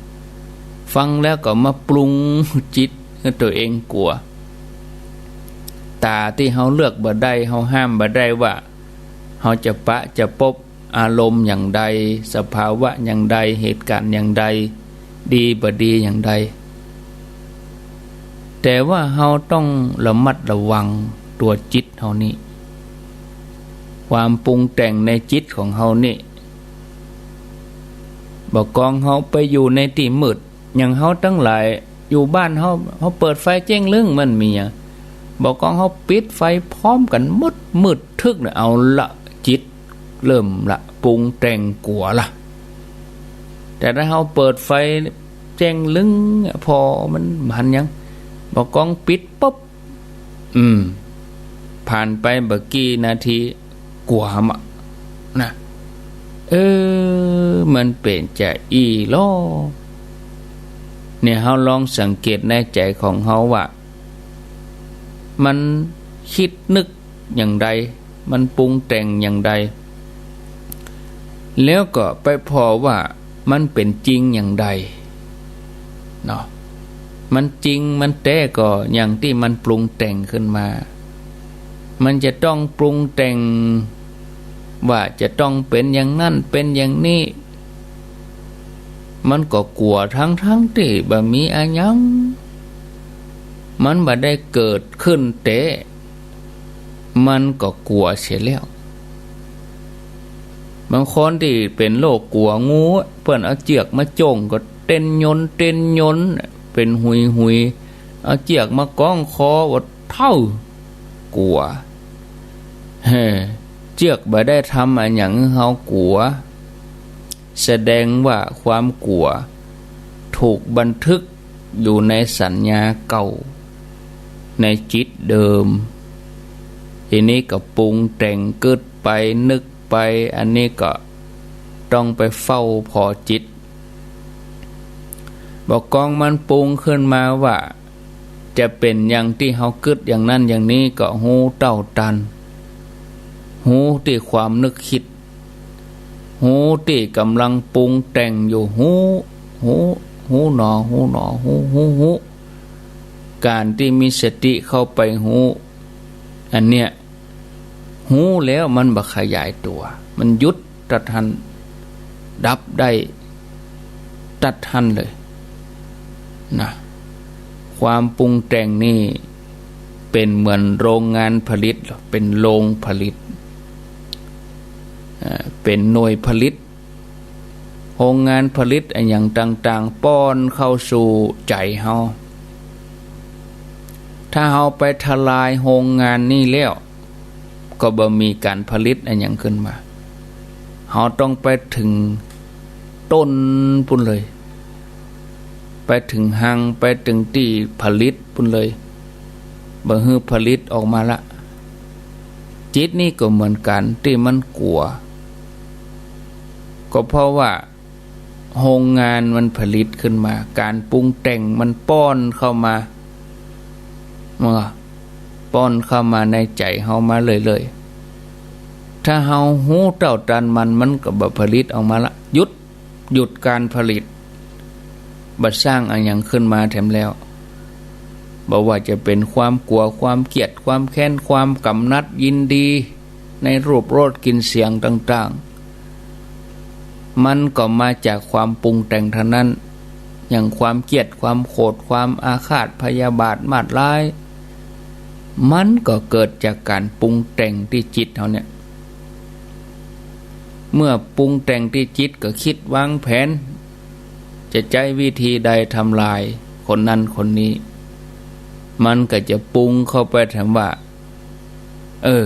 ฟังแล้วก็มาปรุงจิตหื้อตั๋วเองกั๋ว ต๋าตี้เฮาเลือกบ่ได้ เฮาห้ามบ่ได้ว่า เฮาจะปะจะปบอารมณ์อย่างใด สภาวะอย่างใด เหตุก๋ารณ์อย่างใด ดีบ่ดีอย่างใด แต่ว่าเฮาต้องระมัดระวังตั๋วจิตเฮานี่ ความปรุงแต่งในจิตของเฮานี่ บ่ากองเฮาไปอยู่ในตี้มืด อย่างเฮาตังหลายอยู่บ้านเฮา เฮาเปิดไฟแจ้งลึ้งมันมีอะ บ่ากองเฮาปิดไฟพร้อมกั๋นหมด มืดทึ่กนะ เอาละ จิตเริ่มละ ปรุงแต่งกั๋วละ แต่ถ้าเฮาเปิดไฟแจ้งลึ้ง ผ่อมัน บ่หันหยัง บ่ากองปิดปุ๊บ อืม ผ่านไปบ่กี่นาที กั๋วมะ นะ เออ มันเป๋นจาอี้ลอ เนี่ย เฮาลองสังเกตในใจ๋ของเฮาว่า มันกึ๊ดนึกอย่างใด มันปรุงแต่งอย่างใด แล้วก็ไปผ่อว่ามันเป๋นจริงอย่างใด เนาะ มันจริงมันแต๊ก็อย่างตี้มันปรุงแต่งขึ้นมา มันจะต้องปรุงแต่งว่าจะต้องเป๋นอย่างนั้นเป๋นอย่างนี้ มันก็กั๋วทั้งๆ ตี้บ่มีอะหยัง มันบ่ได้เกิดขึ้นแต๊ มันก็กั๋วเสียแล้ว บางคนตี้เป๋นโรคกั๋วงูอะ เปิ้นเอาเจื้อกมาจ้งก็เต้นยนเต้นยน เป๋นหุยๆ เอาเจื้อกมาก้องคอว่าเต้า กั๋ว เฮ้ เจื้อกบ่ได้ทำอะหยังหื้อเฮากั๋ว แสดงว่าความกั๋วถูกบันทึกอยู่ในสัญญาเก่า ในจิตเดิม ทีนี้ก็ปรุงแต่งกึ๊ดไปนึกไป อันนี้ก็ต้องไปเฝ้าผ่อจิต บ่ากองมันปรุงขึ้นมาว่า จะเป๋นอย่างตี้เฮากึ๊ดอย่างนั้นอย่างนี้ก็ฮู้เต้าตัน ฮู้ตี้ความนึกกึ๊ด ฮู้ตี้ก๋ำลังปรุงแต่งอยู่ ฮู้ ฮู้ ฮู้หนอ ฮู้หนอ ฮู้ ฮู้ ฮู้ ก๋านตี้มีสติเข้าไปฮู้ อันเนี้ย ฮู้แล้วมันบ่ขยายตั๋ว มันหยุดตั๊ดหั้น ดับได้ตั๊ดหั้นเลย นะ ความปรุงแต่งนี่เป๋นเหมือนโรงงานผลิต เป๋นโรงผลิต เอ่อ เป๋นหน่วยผลิต โรงงานผลิตอะหยังต่างๆ ป้อนเข้าสู่ใจ๋เฮา ถ้าเฮาไปทลายโรงงานนี้แล้ว ก็บ่มีก๋านผลิตอะหยังขึ้นมา เฮาต้องไปเถิงต้นปู้นเลย ไปเถิงฮัง ไปเถิงตี้ผลิตปู้นเลย บ่หื้อผลิตออกมาละ จิตนี่ก็เหมือนกั๋น ตี้มันกั๋ว ก็เพราะว่า โรงงานมันผลิตขึ้นมา ก๋านปรุงแต่งมันป้อนเข้ามา มันก็ป้อนเข้ามาในใจ๋เฮามาเรื่อยๆ ถ้าเฮาฮู้เต้าตันมัน มันก็บ่ผลิตออกมาละ หยุด หยุดก๋านผลิต บ่สร้างอะหยังขึ้นมาแถมแล้ว บ่ว่าจะเป๋นความกั๋ว ความเกลียด ความแค้น ความกำหนัดยินดี ในรูปรสกลิ่นเสียงต่างๆ มันก็มาจากความปรุงแต่งเต้านั้น อย่างความเคียด ความโขด ความอาฆาตพยาบาทมาดร้าย มันก็เกิดจากก๋านปรุงแต่งตี้จิตเฮาเนี่ย เมื่อปรุงแต่งตี้จิตก็กึ๊ดวางแผน จะใจ๊วิธีใดทำลายคนนั้นคนนี้ มันก็จะปรุงเข้าไปแถมว่า เออ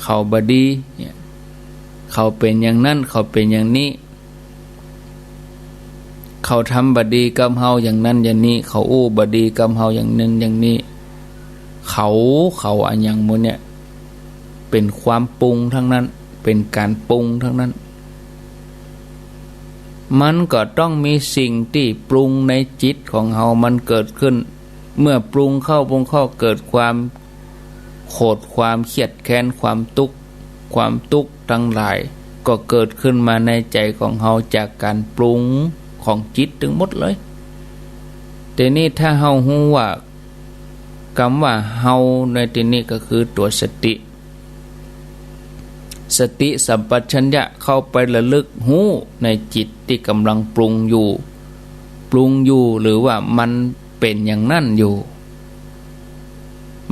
เขาบ่ดีเนี่ย เขาเป๋นอย่างนั้น เขาเป๋นอย่างนี้ เขาทำบ่ดีกับเฮาอย่างนั้นอย่างนี้ เขาอู้บ่ดีกับเฮาอย่างนั้นอย่างนี้ เขา เขาอะหยังหมู่เนี่ย เป๋นความปรุงทั้งนั้น เป๋นก๋านปรุงทั้งนั้น มันก็ต้องมีสิ่งตี้ปรุงในจิตของเฮามันเกิดขึ้น เมื่อปรุงเข้า ปรุงเข้า เกิดความโขด ความเคียดแค้น ความตุ๊กข์ ความตุ๊กข์ตังหลาย ก็เกิดขึ้นมาในใจ๋ของเฮาจากก๋านปรุงของจิตตึงหมดเลย ตี้นี้ถ้าเฮาฮู้ว่า กำว่าเฮาในตี้นี้ก็คือตั๋วสติ สติสัมปชัญญะเข้าไประลึกฮู้ในจิตตี้ก๋ำลังปรุงอยู่ ปรุงอยู่หรือว่ามันเป๋นอย่างนั้นอยู่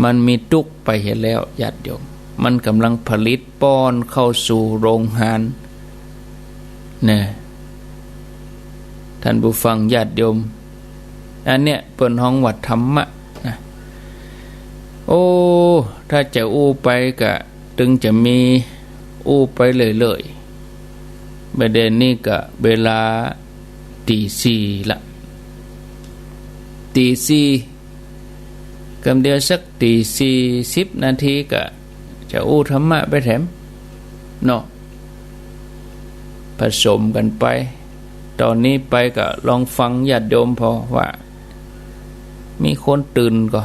มันมีตุ๊กข์ไปเหียแล้วญาติโยม มันก๋ำลังผลิตป้อนเข้าสู่โรงงาน นะ ท่านผู้ฟังญาติโยม อันเนี้ยเปิ้นฮ้องว่าธรรมะนะ โอ้ ถ้าจะอู้ไปก็ตึงจะมีอู้ไปเรื่อยๆ บ่าเดี่ยวนี้ก็เวลาตี๋สี่ละ ตี๋สี่ กำเดียวสักตี๋สี่สิบนาทีก็จะอู้ธรรมะไปแถมเนาะ ผสมกั๋นไป ต๋อนนี้ไปก็ลองฟังญาติโยมผ่อว่า มีคนตื่นก่อ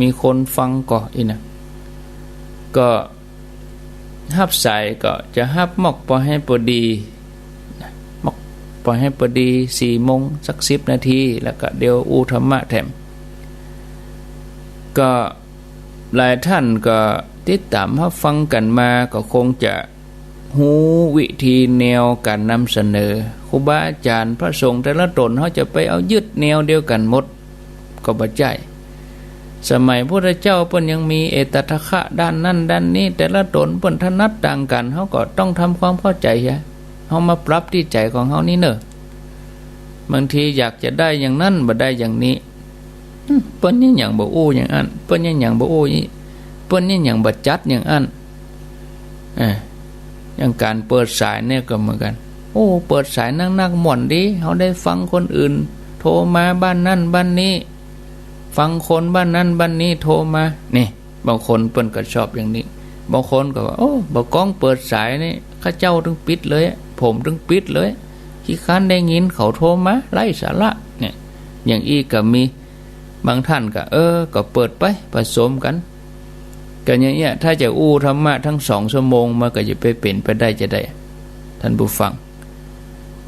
มีคนฟังก่อ อี้นะ ก็ ฮับสายก็จะฮับมอกปอให้ปอดี มอกปอให้ปอดีสี่โมงสักสิบนาที แล้วก็เดี๋ยวอู้ธรรมะแถม ก็หลายท่านก็ติดต๋ามฮับฟังกั๋นมา ก็คงจะฮู้วิธีแนวก๋านนำเสนอ ครูบาอาจ๋ารย์พระสงฆ์แต่ละต๋น เฮาจะไปเอายึดแนวเดียวกั๋นหมด ก็บ่ใจ้ สมัยพุทธเจ้าเปิ้นยังมีเอตทัคคะด้านนั้นด้านนี้ แต่ละต๋นเปิ้นถนัดต่างกั๋น เฮาก็ต้องทำความเข้าใจ๋เหีย เฮามาปรับตี้ใจ๋ของเฮานี่เน่อ บางทีอยากจะได้อย่างนั้นบ่ได้อย่างนี้ อืม เปิ้นยังหยังบ่อู้อย่างอั้น เปิ้นยังหยังบ่อู้อี้ เปิ้นยังหยังบ่จัดอย่างอั้น เออ อย่างก๋านเปิดสายเนี่ยก็เหมือนกั๋น โอ้ เปิดสายนักๆ ม่วนดี เฮาได้ฟังคนอื่นโทรมาบ้านนั้นบ้านนี้ ฟังคนบ้านนั้นบ้านนี้โทรมา นี่ บางคนเปิ้นก็ชอบอย่างนี้ บางคนก็ว่า โอ้ บ่าก้องเปิดสายนี่ ข้าเจ้าตึงปิดเลย ผมตึงปิดเลย ขี้คร้านได้ยินเขาโทรมา ไร้สาระ เนี่ย อย่างอี้ก็มี บางท่านก็ เออ ก็เปิดไป ผสมกั๋น ก็อย่างเนี้ย ถ้าจะอู้ธรรมะตึงสองชั่วโมง มันก็จะไปเป๋นไปได้จาใด ท่านผู้ฟัง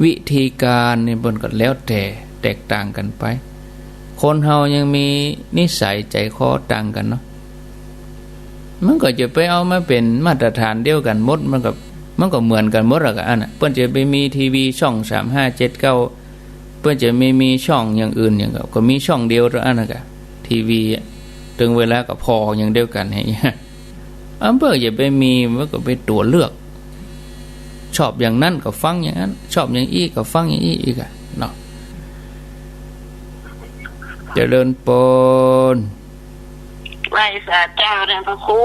วิธีก๋านนี่เปิ้นก็แล้วแต่แตกต่างกั๋นไป คนเฮายังมีนิสัยใจ๋คอต่างกั๋นเนาะ มันก็จะไปเอามาเป๋นมาตรฐานเดียวกั๋นหมด มันก็ มันก็เหมือนกั๋นหมดอะ ก็อั้นน่ะ เปิ้นจะไปมีทีวีช่องสามห้าเจ็ดเก้า เปิ้นจะมี มีช่องอย่างอื่นอย่างก็ ก็มีช่องเดียวเต้าอั้นน่ะ ก็ทีวีอะ ตึงเวลาก็ผ่ออย่างเดียวกั๋น เหีย อันเปิ้นจะไปมี มันก็เป๋นตั๋วเลือก ชอบอย่างนั้นก็ฟังอย่างนั้น ชอบอย่างอี้ก็ฟังอย่างอี้อีกอะเนาะ เจริญปอน ไหว้สาเจ้านะพระครู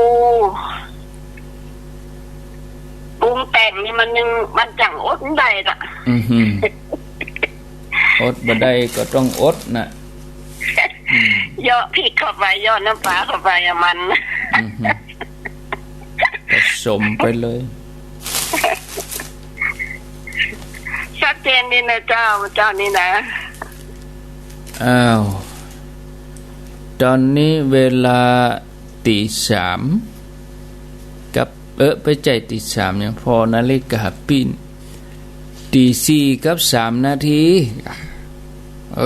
ปรุงแต่งนี่มันยัง มันจั่งอดได้ละ อือหือ อดบ่ได้ก็ต้องอดน่ะ อืม เหยาะพริกเข้าไป เหยาะน้ำปลาเข้าไปอะมัน อือหือ ผสมไปเลย ชัดเจนดีนะเจ้า เจ้านี่นะ อ้าว ต๋อนนี้เวลาตี๋สามกับ เออ บ่ใจ้ตี๋สาม หยัง ผ่อนาฬิกาปิ้น ตี๋สี่กับสามนาที เอ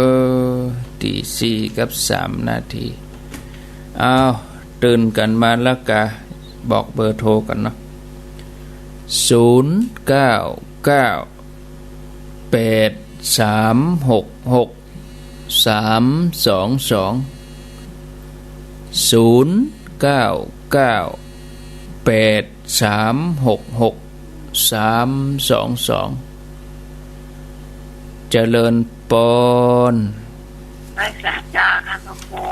อ ตี๋สี่กับสามนาที อ้าว ตื่นกั๋นมาแล้วก็บอกเบอร์โทรกั๋นเนาะ ศูนย์เก้าเก้า แปดสามหก หก สาม สอง สอง ศูนย์ เก้า เก้า แปด สาม หก หก สาม สอง สอง เจริญปอน ไหว้สาเจ้าค่ะพระครู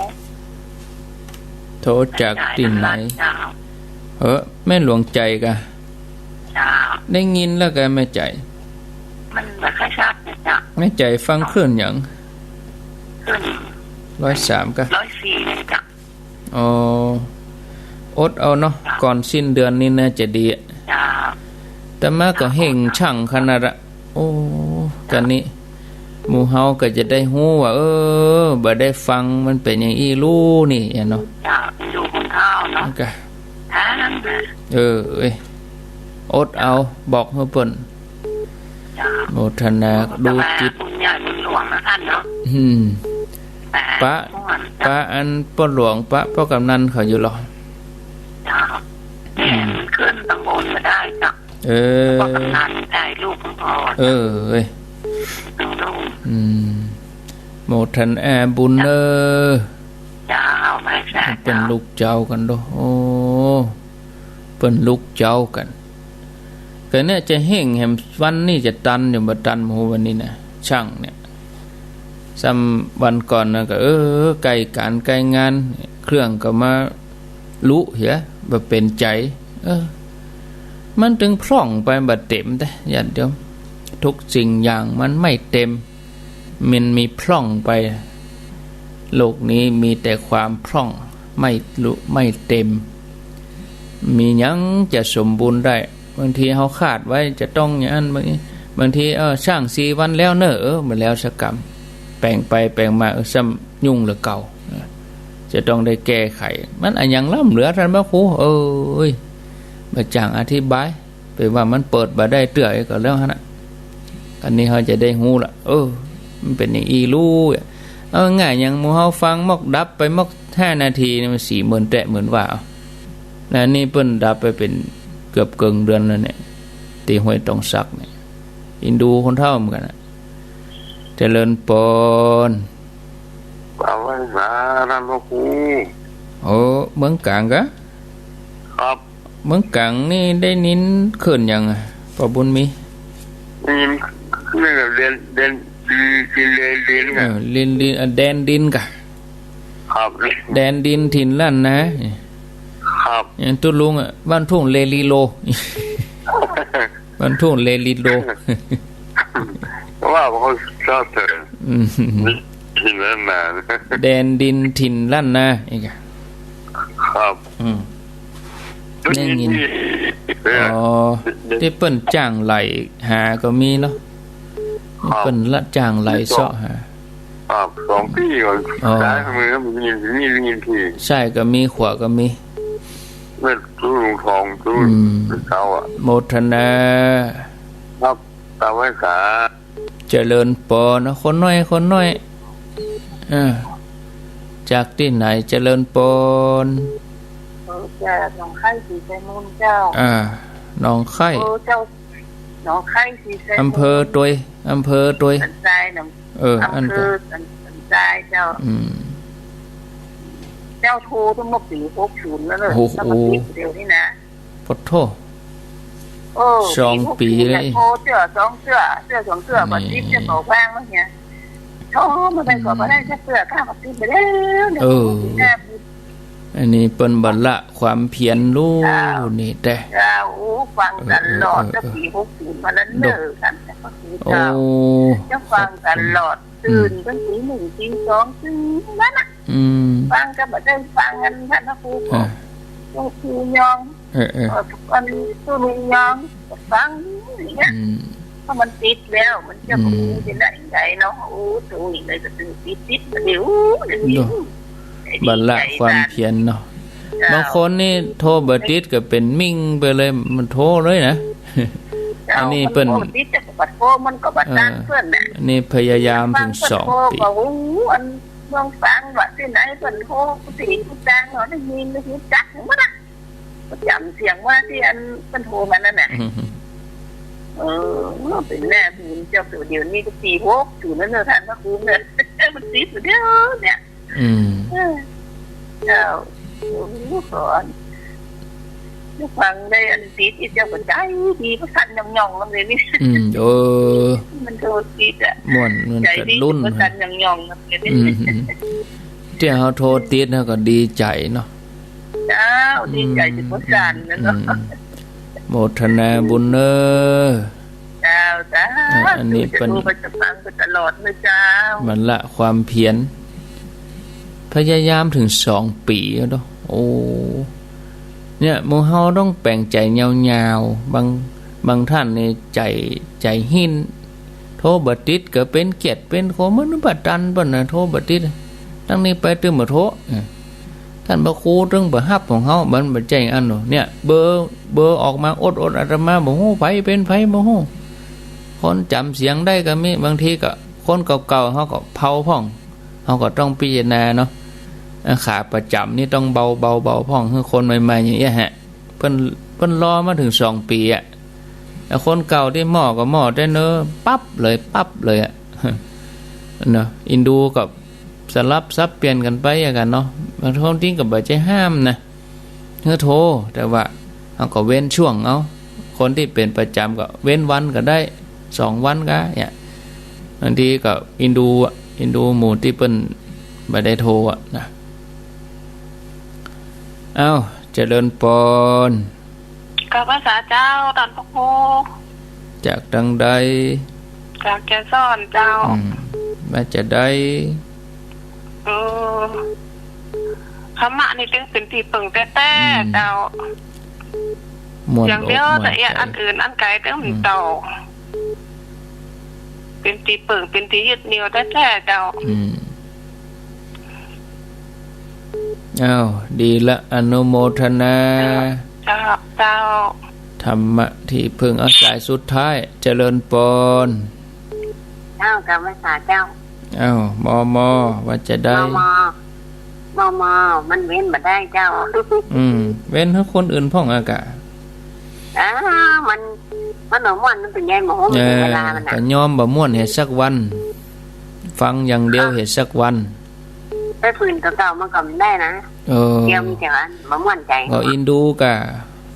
โทรจากตี้ไหน เจ้า เออ แม่หลวงใจ๋ก่ะ เจ้า ได้ยินแล้วก่ะแม่ใจ๋ มันบ่ค่อยชัดนะเจ้า แม่ใจ๋ฟังคลื่นหยัง คลื่น ร้อยสามก่ะ ร้อยสี่นะเจ้า อ๋อ อดเอาเนาะ เจ้า ก่อนสิ้นเดือนนี้น่าจะดีอะ เจ้า อาตมาก็เฮ่งช่างขนาดละ โอ้ กะนี้ หมู่เฮาก็จะได้ฮู้ว่า เออ บ่ได้ฟังมันเป๋นอย่างอี้ลู่นี่อะเนาะ เจ้า อยู่คนเฒ่าเนาะ กะ ทางนั้นน่ะ เออ เอ้ย อดเอา บอกหื้อเปิ้น เจ้า โมทนา ดูจิต บุญใหญ่บุญหลวงนะท่านเนาะ อืม ปะ ปะอันป้อหลวง ปะป้อกำนันเขาอยู่หรอ เจ้า อืม แม่มันขึ้นตำบลมาได้เจ้า เออ ป้อกำนันใจ๋ลูกของพ่อ เออ เอ้ย ทั้งลูก อืม โมทนาบุญเน้อ เจ้า ไหว้สา เปิ้นลูกเจ้ากั๋นโด โอ้ เปิ้นลูกเจ้ากั๋น กะเนี่ยจะเฮ่งแหม วันนี้จะตันอยู่บ่ตัน โอ้โห วันนี้นะ ช่างเนี่ย ซ้ำวันก่อนนะก็ เออ ใก้ก๋านใก้งาน เครื่องก็มาลุเหีย บ่เป๋นใจ๋ เออ มันตึงพร่องไป บ่เต็มแต๊ ญาติโยม ทุกสิ่งอย่างมันไม่เต็ม มันมีพร่องไป โลกนี้มีแต่ความพร่อง ไม่ลุ ไม่เต็ม มีหยังจะสมบูรณ์ได้ บางทีเฮาคาดไว้จะต้องอย่างนั้น บางที บางที เออ ช่างสี่วันแล้วเน้อ เออ บ่แล้วสักกำ แป๋งไปแป๋งมา เออ ซ้ำยุ่งเหลือเก่า จะต้องได้แก้ไข มันอะหยังล้ำเหลือท่านพระครู เอ้ย บ่จ้างอธิบาย เป๋นว่ามันเปิดบ่ได้เตื้อก็แล้วหั้นน่ะ อันนี้เฮาจะได้ฮู้ละ เออ มันเป๋นอย่างอี้ลู่อะ เอาง่ายอย่างหมู่เฮาฟังมอกดับไปมอกห้านาทีนี่มันสี่หมื่นแต๊หมื่นว่า เอา นะ นี่เปิ้นดับไปเป๋นเกือบเกิ่งเดือนแล้วเนี่ย ตี้ห้วยตองสักเนี่ย อินดูคนเฒ่าเหมือนกั๋นน่ะ เจริญปอน กราบไหว้สาท่านพระครู โอ้ เมืองก๋างกะ ครับ เมืองก๋างนี่ได้ยินคลื่นหยังอะ ป้อบุญมี ได้ยินคลื่นเดียน เดียน เดียน เดียน เดียน เออ ลิน ลิน อ่ะ แดนดินกะ ครับ แดนดินถิ่นล้านนา ครับ อย่างตุ๊ลุงอะ บ้านทุ่งเลลีโล บ้านทุ่งเลลีโล ว่าเขาชอบเถอะ อืม ถิ่นล้านนา แดนดินถิ่นล้านนา อีกอะ ครับ อืม ได้ยิน ได้ยิน เออ อ๋อ ตี้เปิ้นจ้างไหล่หาก็มีเนาะ ครับ เปิ้นละจ้างไหล่เซาะหา ครับ สองตี้ก่อน อ๋อ ซ้ายมือก็มี มี มีตี้ ซ้ายก็มี ขวาก็มี แม่ตู้ลุงทอง ตู้ อืม เจ้าอะ โมทนา ครับ กราบไหว้สา เจริญปอนนะ คนน้อย คนน้อย อ่า จากตี้ไหน เจริญปอน เออ จากหนองคายศรีไชยมูลเจ้า อ่า หนองคาย เออ เจ้า หนองคายศรีไชยมูล อำเภอตวย อำเภอตวย สันทรายหนอง เออ อัน อำเภอสัน สันทรายเจ้า อืม เจ้า โทตั้งแต่ปีหกศูนย์แล้วเนอะ โอ้โห แล้วมาติดเดี๋ยวนี้นะ ปะโถ โอ้ สองปีเลย โทเตื้อสองเตื้อ เตื้อสองเตื้อ นี่ บ่ติดเตื้อก็ว่างแล้วเนี่ย โทมาได้ก็บ่ได้จักเตื้อ ข้าบ่ติดไปแล้วเนี่ย เออ หน้าบุญ อันนี้เปิ้นบ่ละความเพียรลู่ เจ้า นี่แต๊ เจ้า โอ้ ฟังตลอด เออ เออ ตั้งแต่ปีหกศูนย์มาแล้วเนอะ เออ ท่านพระครูเจ้า โอ้ เจ้าฟังตลอด ตื่นตั้งตีหนึ่งตีสอง ตื่นนั้นน่ะ อืม ฟังก็บ่ได้ฟังอันท่านพระครูก็ อ่า หลวงปู่ยอง เออ เออ เออ ทุกวันนี้ตู้ลุงยองก็ฟังอย่างเงี้ย อืม เพราะมันติดแล้ว มันจะ อืม บ่ฮู้จะได้อย่างไรเนาะ โอ้ โตอย่างไรก็ติด ติดมาเดี๋ยว เดี๋ยวนี้ เนาะ บ่ละความเพียรเนาะ เจ้า บางคนนี่โทบ่ติดก็เป๋นมิ่งไปเลย มันโทเลยนะ เจ้า อันนี้เปิ้น มันโทติดแต่บ่โทมันก็บ่ตันเปิ้นน่ะ เออ อันนี้พยายามถึงสองปี ฟังเปิ้นโทก็ฮู้ อันเมืองฟังว่าตี้ไหนเปิ้นโท ผู้ตี้ผู้ตางเนาะ ได้ยินได้ฮู้จักหมดน่ะ ก็จ๋ำเสียงว่าตี้อันเปิ้นโทมานั่นน่ะ อืม เออ เป๋นแม่บุญเจ้า เดี๋ยวนี้ก็สี่หกอยู่นั่นเน่อ ต้านพระครูเนี่ย มันติดอยู่เดี๋ยวเนี่ย อืม เออ เจ้า โอ้ สอน ฟังได้อันติดอีกเจ้าก็ใจ๋ดี ประสานย่องๆ ลำเลยนี่ อืม เออ มันโทษติดอะ ม่วน มัน ใจ๋ดี กระดุ้น ประสานย่องๆ ลำเลยนี่ อืม เตี้ยเฮาโทษติดเฮาก็ดีใจ๋เนาะ เจ้า ดีใจ๋ อืม จุดประสานนะเนาะ อืม โมทนาบุญเน้อ เจ้า เจ้า อ่ะ อันนี้ เปิ้น จะดู เปิ้นจะฟังไปตลอดเลยเจ้า มันละความเพียร พยายามเถิงสองปี๋แล้วเนาะ โอ้ เนี่ย หมู่เฮาต้องแป๋งใจ๋ยาวๆ บาง บางต้านนี่ใจ๋ ใจ๋หิ้น โทรบ่ติดก็เป๋นเกียจเป๋นโขม มันบ่ตันเปิ้นน่ะ โทรบ่ติด ตังนี้ไปตึงบ่โทร เออ ต้านพระครูตึงบ่ฮับของเฮา มันบ่ใจ้อั้นเนาะ เนี่ย เบอร์ เบอร์ออกมาอดๆ อาตมาบ่ฮู้ ใผเป๋นใผบ่ฮู้ คนจ๋ำเสียงได้ก็มี บางทีก็คนเก่าๆ เฮาก็เผาพ่อง เฮาก็ต้องพิจารณาเนาะ อ่า ขาประจ๋ำนี่ต้องเบาๆ เบาพ่อง หื้อคนใหม่ๆ อย่างเงี้ยฮะ เปิ้น เปิ้นรอมาเถิงสองปี๋อะ แล้วคนเก่าตี้ม้อก็ม้อแต่เนิ่นปั๊บเลย ปั๊บเลยอะ เนาะ อินดูก็สลับสับเปลี่ยนกั๋นไปอย่างกั๋นเนาะ บางทีก็บ่ใจ้ห้ามนะ หื้อโทร แต่ว่าเฮาก็เว้นช่วงเอา คนตี้เป๋นประจ๋ำก็เว้นวันก็ได้ สองวันก็ เนี่ย บางทีก็อินดูอะ อินดูหมู่ตี้เปิ้นบ่ได้โทรอะนะ อ้าว เจริญปอน กราบไหว้สาเจ้า ต้านพระครู จากตังใด จากแก่ซ้อนเจ้า อืม ว่าจะใด เออ ธรรมะนี่ตึงเป๋นตี้เปิ่งแต๊ๆ อืม เจ้า ม่วน อย่างเดียว อกม่วน แต่เอีย ใจ๋ อันอื่นอันไก๋ตึง อืม เจ้า เป๋นตี้เปิ่ง เป๋นตี้ยึดเหนี่ยวแต๊ๆ เจ้า อืม อ้าว ดีละ อนุโมทนา เจ้า เจ้า ธรรมะตี้เปิ่ง เอาสายสุดท้าย เจริญปอน เจ้า กราบไหว้สาเจ้า อ้าว มอมอ ว่าจะใด มอมอ มอมอ มันเว้นบ่ได้เจ้า อืม เว้นหื้อคนอื่นพ่องอะกะ อ้า มัน มันบ่ม่วน มันเป๋นไง บ่ฮู้ เออ เวลามันน่ะ ก็ยอมบ่ม่วนเหียสักวัน ฟังอย่างเดียว อ่ะ เหียสักวัน ไปฝืนตั๋วเก่ามันก็บ่ได้นะ เออ เดี๋ยวมันจะบ่ม่วนใจ๋ ก็อินดูกะ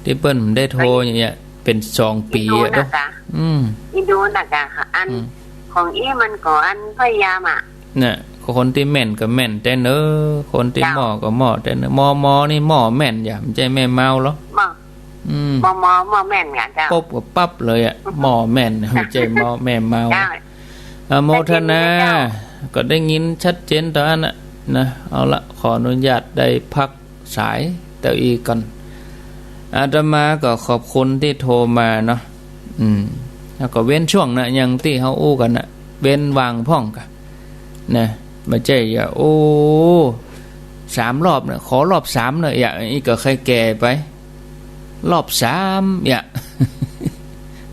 ตี้เปิ้นได้โทรอย่างเงี้ย เป๋นสองปี๋อะ อินดูน่ะกะ เนาะ อืม อินดูน่ะกะ อัน อืม ของอี้มันก็อันพยายามอะ เนี่ย คนตี้แม่นก็แม่นแต๊เนิ่น คนตี้ เจ้า ม้อก็ม้อแต๊เนิ่น มอมอนี่ม้อแม่นอย่า บ่ใจ้แม่เมาเหรอ ม้อ อืม มอมอ ม้อแม่นอะเจ้า ปุ๊บก็ปั๊บเลยอะ ม้อแม่น บ่ใจ้ม้อแม่เมา เจ้า อนุโมทนา เจ้า ก็ได้ยินชัดเจนต๋อนนั้นน่ะนะ เอาละ ขออนุญาตได้พักสายเต้าอี้ก่อน อาตมาก็ขอบคุณตี้โทรมาเนาะ อืม แล้วก็เว้นช่วงนะ อย่างตี้เฮาอู้กั๋นนะ เว้นว่างพ่องกะ นะ บ่ใจ้อย่า โอ้ สามรอบนะ ขอรอบสามนะ อย่า อี้ก็ใค่แก่ไป รอบสาม อย่า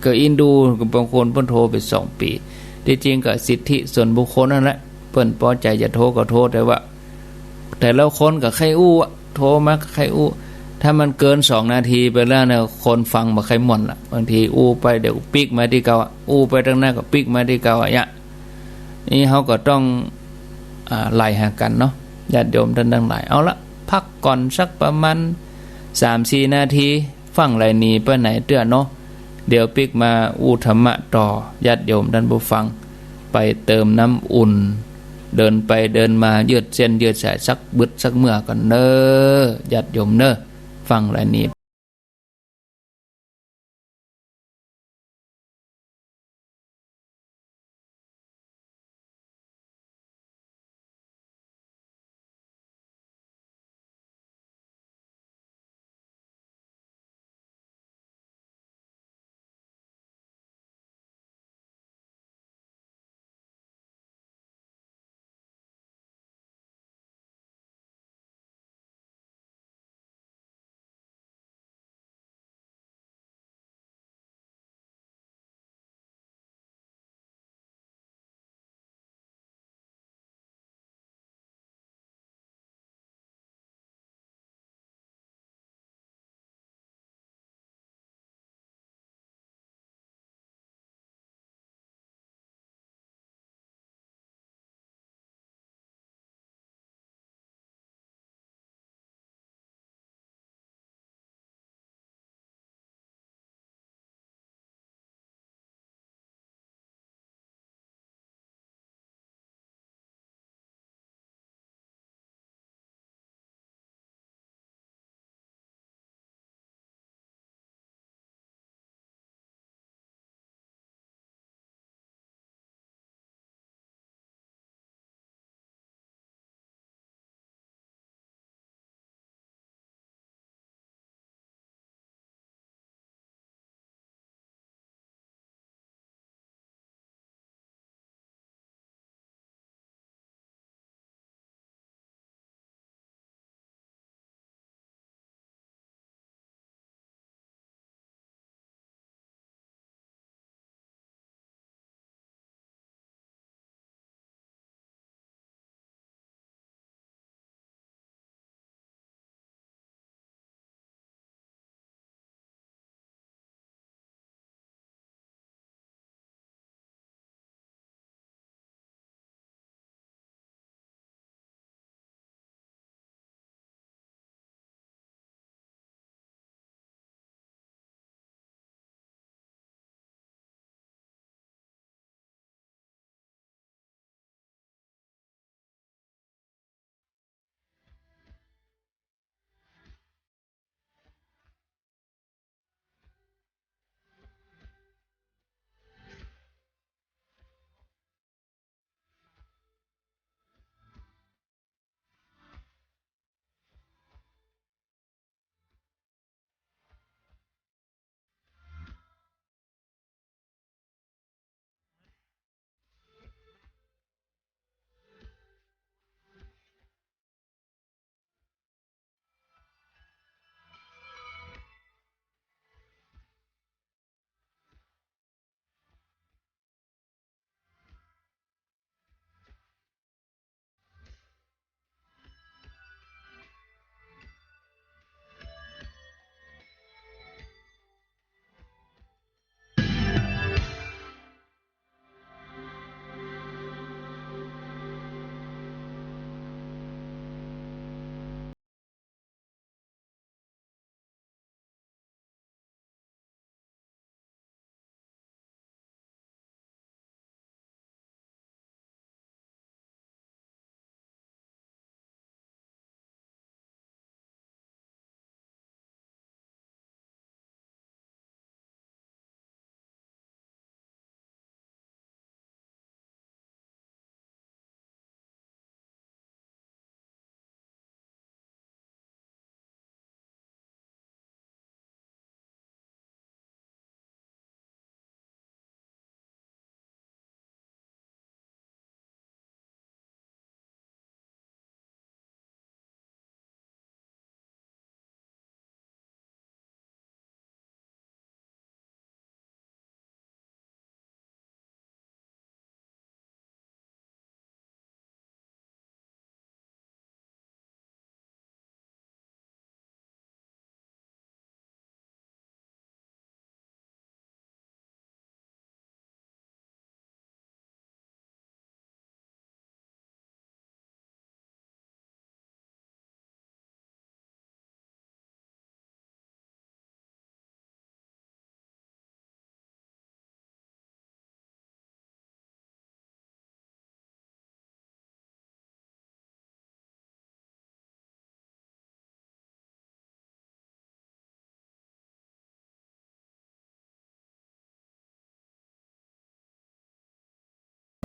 ก็อินดู บางคนเปิ้นโทรไปสองปี๋ ตี้จริงก็สิทธิส่วนบุคคลนั่นแหละ เปิ้นปอใจ๋จะโทรก็โทร แต่ว่า แต่ละคนก็ใค่อู้อะ โทรมาก็ใค่อู้ ถ้ามันเกินสองนาทีไปแล้วเนี่ย คนฟังบ่ใค่ม่วนละ บางทีอู้ไปเดี๋ยวปิ๊กมาตี้เก่าอะ อู้ไปตังนั้นก็ปิ๊กมาตี้เก่าอะ อย่า นี่เฮาก็ต้อง อ่า ไล่หากั๋นเนาะ ญาติโยมต้านตังหลาย เอาละ พักก่อนสักประมาณสามสี่นาที ฟั่งไล่หนีไปไหนเตื้อเนาะ เดี๋ยวปิ๊กมาอู้ธรรมะต่อ ญาติโยมต้านผู้ฟัง ไปเติมน้ำอุ่น เดินไปเดินมายืดเส้นยืดสายสักบึดสักเมื่อก่อนเน้อ ญาติโยมเน้อ ฟั่งไล่หนี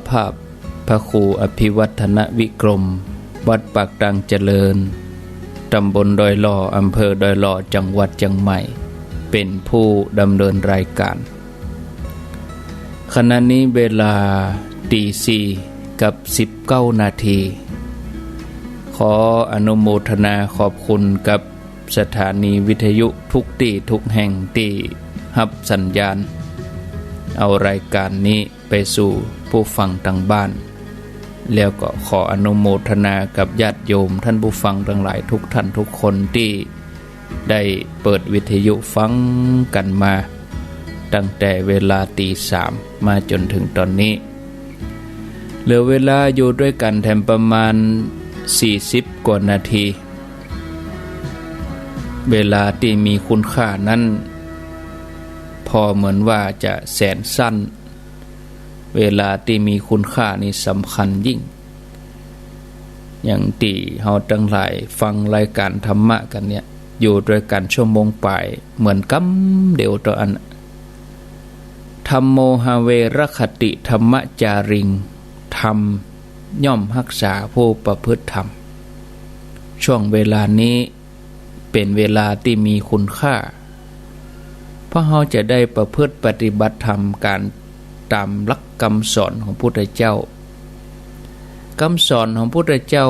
ภาพพระครูอภิวัฒนวิกรม วัดปากตางเจริญ ตำบลดอยหล่อ อำเภอดอยหล่อ จังหวัดเจียงใหม่ เป๋นผู้ดำเนินรายก๋าน ขณะนี้เวลาตี๋สี่กับสิบเก้านาที ขออนุโมทนาขอบคุณกับสถานีวิทยุทุกตี้ทุกแห่งตี้ฮับสัญญาณ เอารายก๋านนี้ไปสู่ผู้ฟังตางบ้าน แล้วก็ขออนุโมทนากับญาติโยมต้านผู้ฟังตังหลายทุกท่านทุกคนตี้ ได้เปิดวิทยุฟังกั๋นมา ตั้งแต่เวลาตี๋สามมาจ๋นเถิงต๋อนนี้ เหลือเวลาอยู่ตวยกั๋นแถมประมาณสี่สิบกว่านาที เวลาตี้มีคุณค่านั้น ผ่อเหมือนว่าจะแสนสั้น เวลาตี้มีคุณค่านี่สำคัญยิ่ง อย่างตี้เฮาตังหลายฟังรายก๋านธรรมะกั๋นเนี่ย อยู่ตวยกั๋นชั่วโมงป๋าย เหมือนกำเดียวเต้าอั้น ธัมโม หะเว รักขติ ธัมมะจาริง ธรรมย่อมฮักษาผู้ประพฤติธรรม ช่วงเวลานี้ เป๋นเวลาตี้มีคุณค่า เพราะเฮาจะได้ประพฤติปฏิบัติธรรมก๋านต๋ามหลักกำสอนของพุทธเจ้า กำสอนของพุทธเจ้า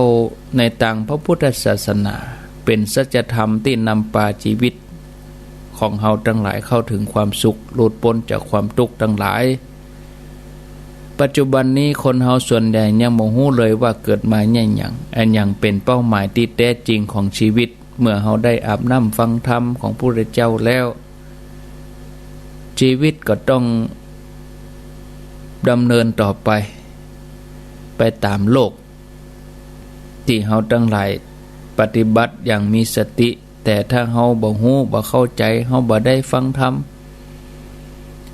ในตางพระพุทธศาสนา เป๋นสัจธรรมตี้นำปาจีวิตของเฮาตังหลายเข้าเถิงความสุข หลุดป๊นจากความตุ๊กข์ตังหลาย ปัจจุบันนี้คนเฮาส่วนใหญ่ยังบ่ฮู้เลยว่าเกิดมาเยียะหยัง อะหยังเป๋นเป้าหมายตี้แต๊จริงของจีวิต เมื่อเฮาได้อาบน้ำฟังธรรมของพุทธเจ้าแล้ว จีวิตก็ต้องดำเนินต่อไป ไปต๋ามโลก ตี้เฮาตังหลายปฏิบัติอย่างมีสติ แต่ถ้าเฮาบ่ฮู้ บ่เข้าใจ๋ เฮาบ่ได้ฟังธรรม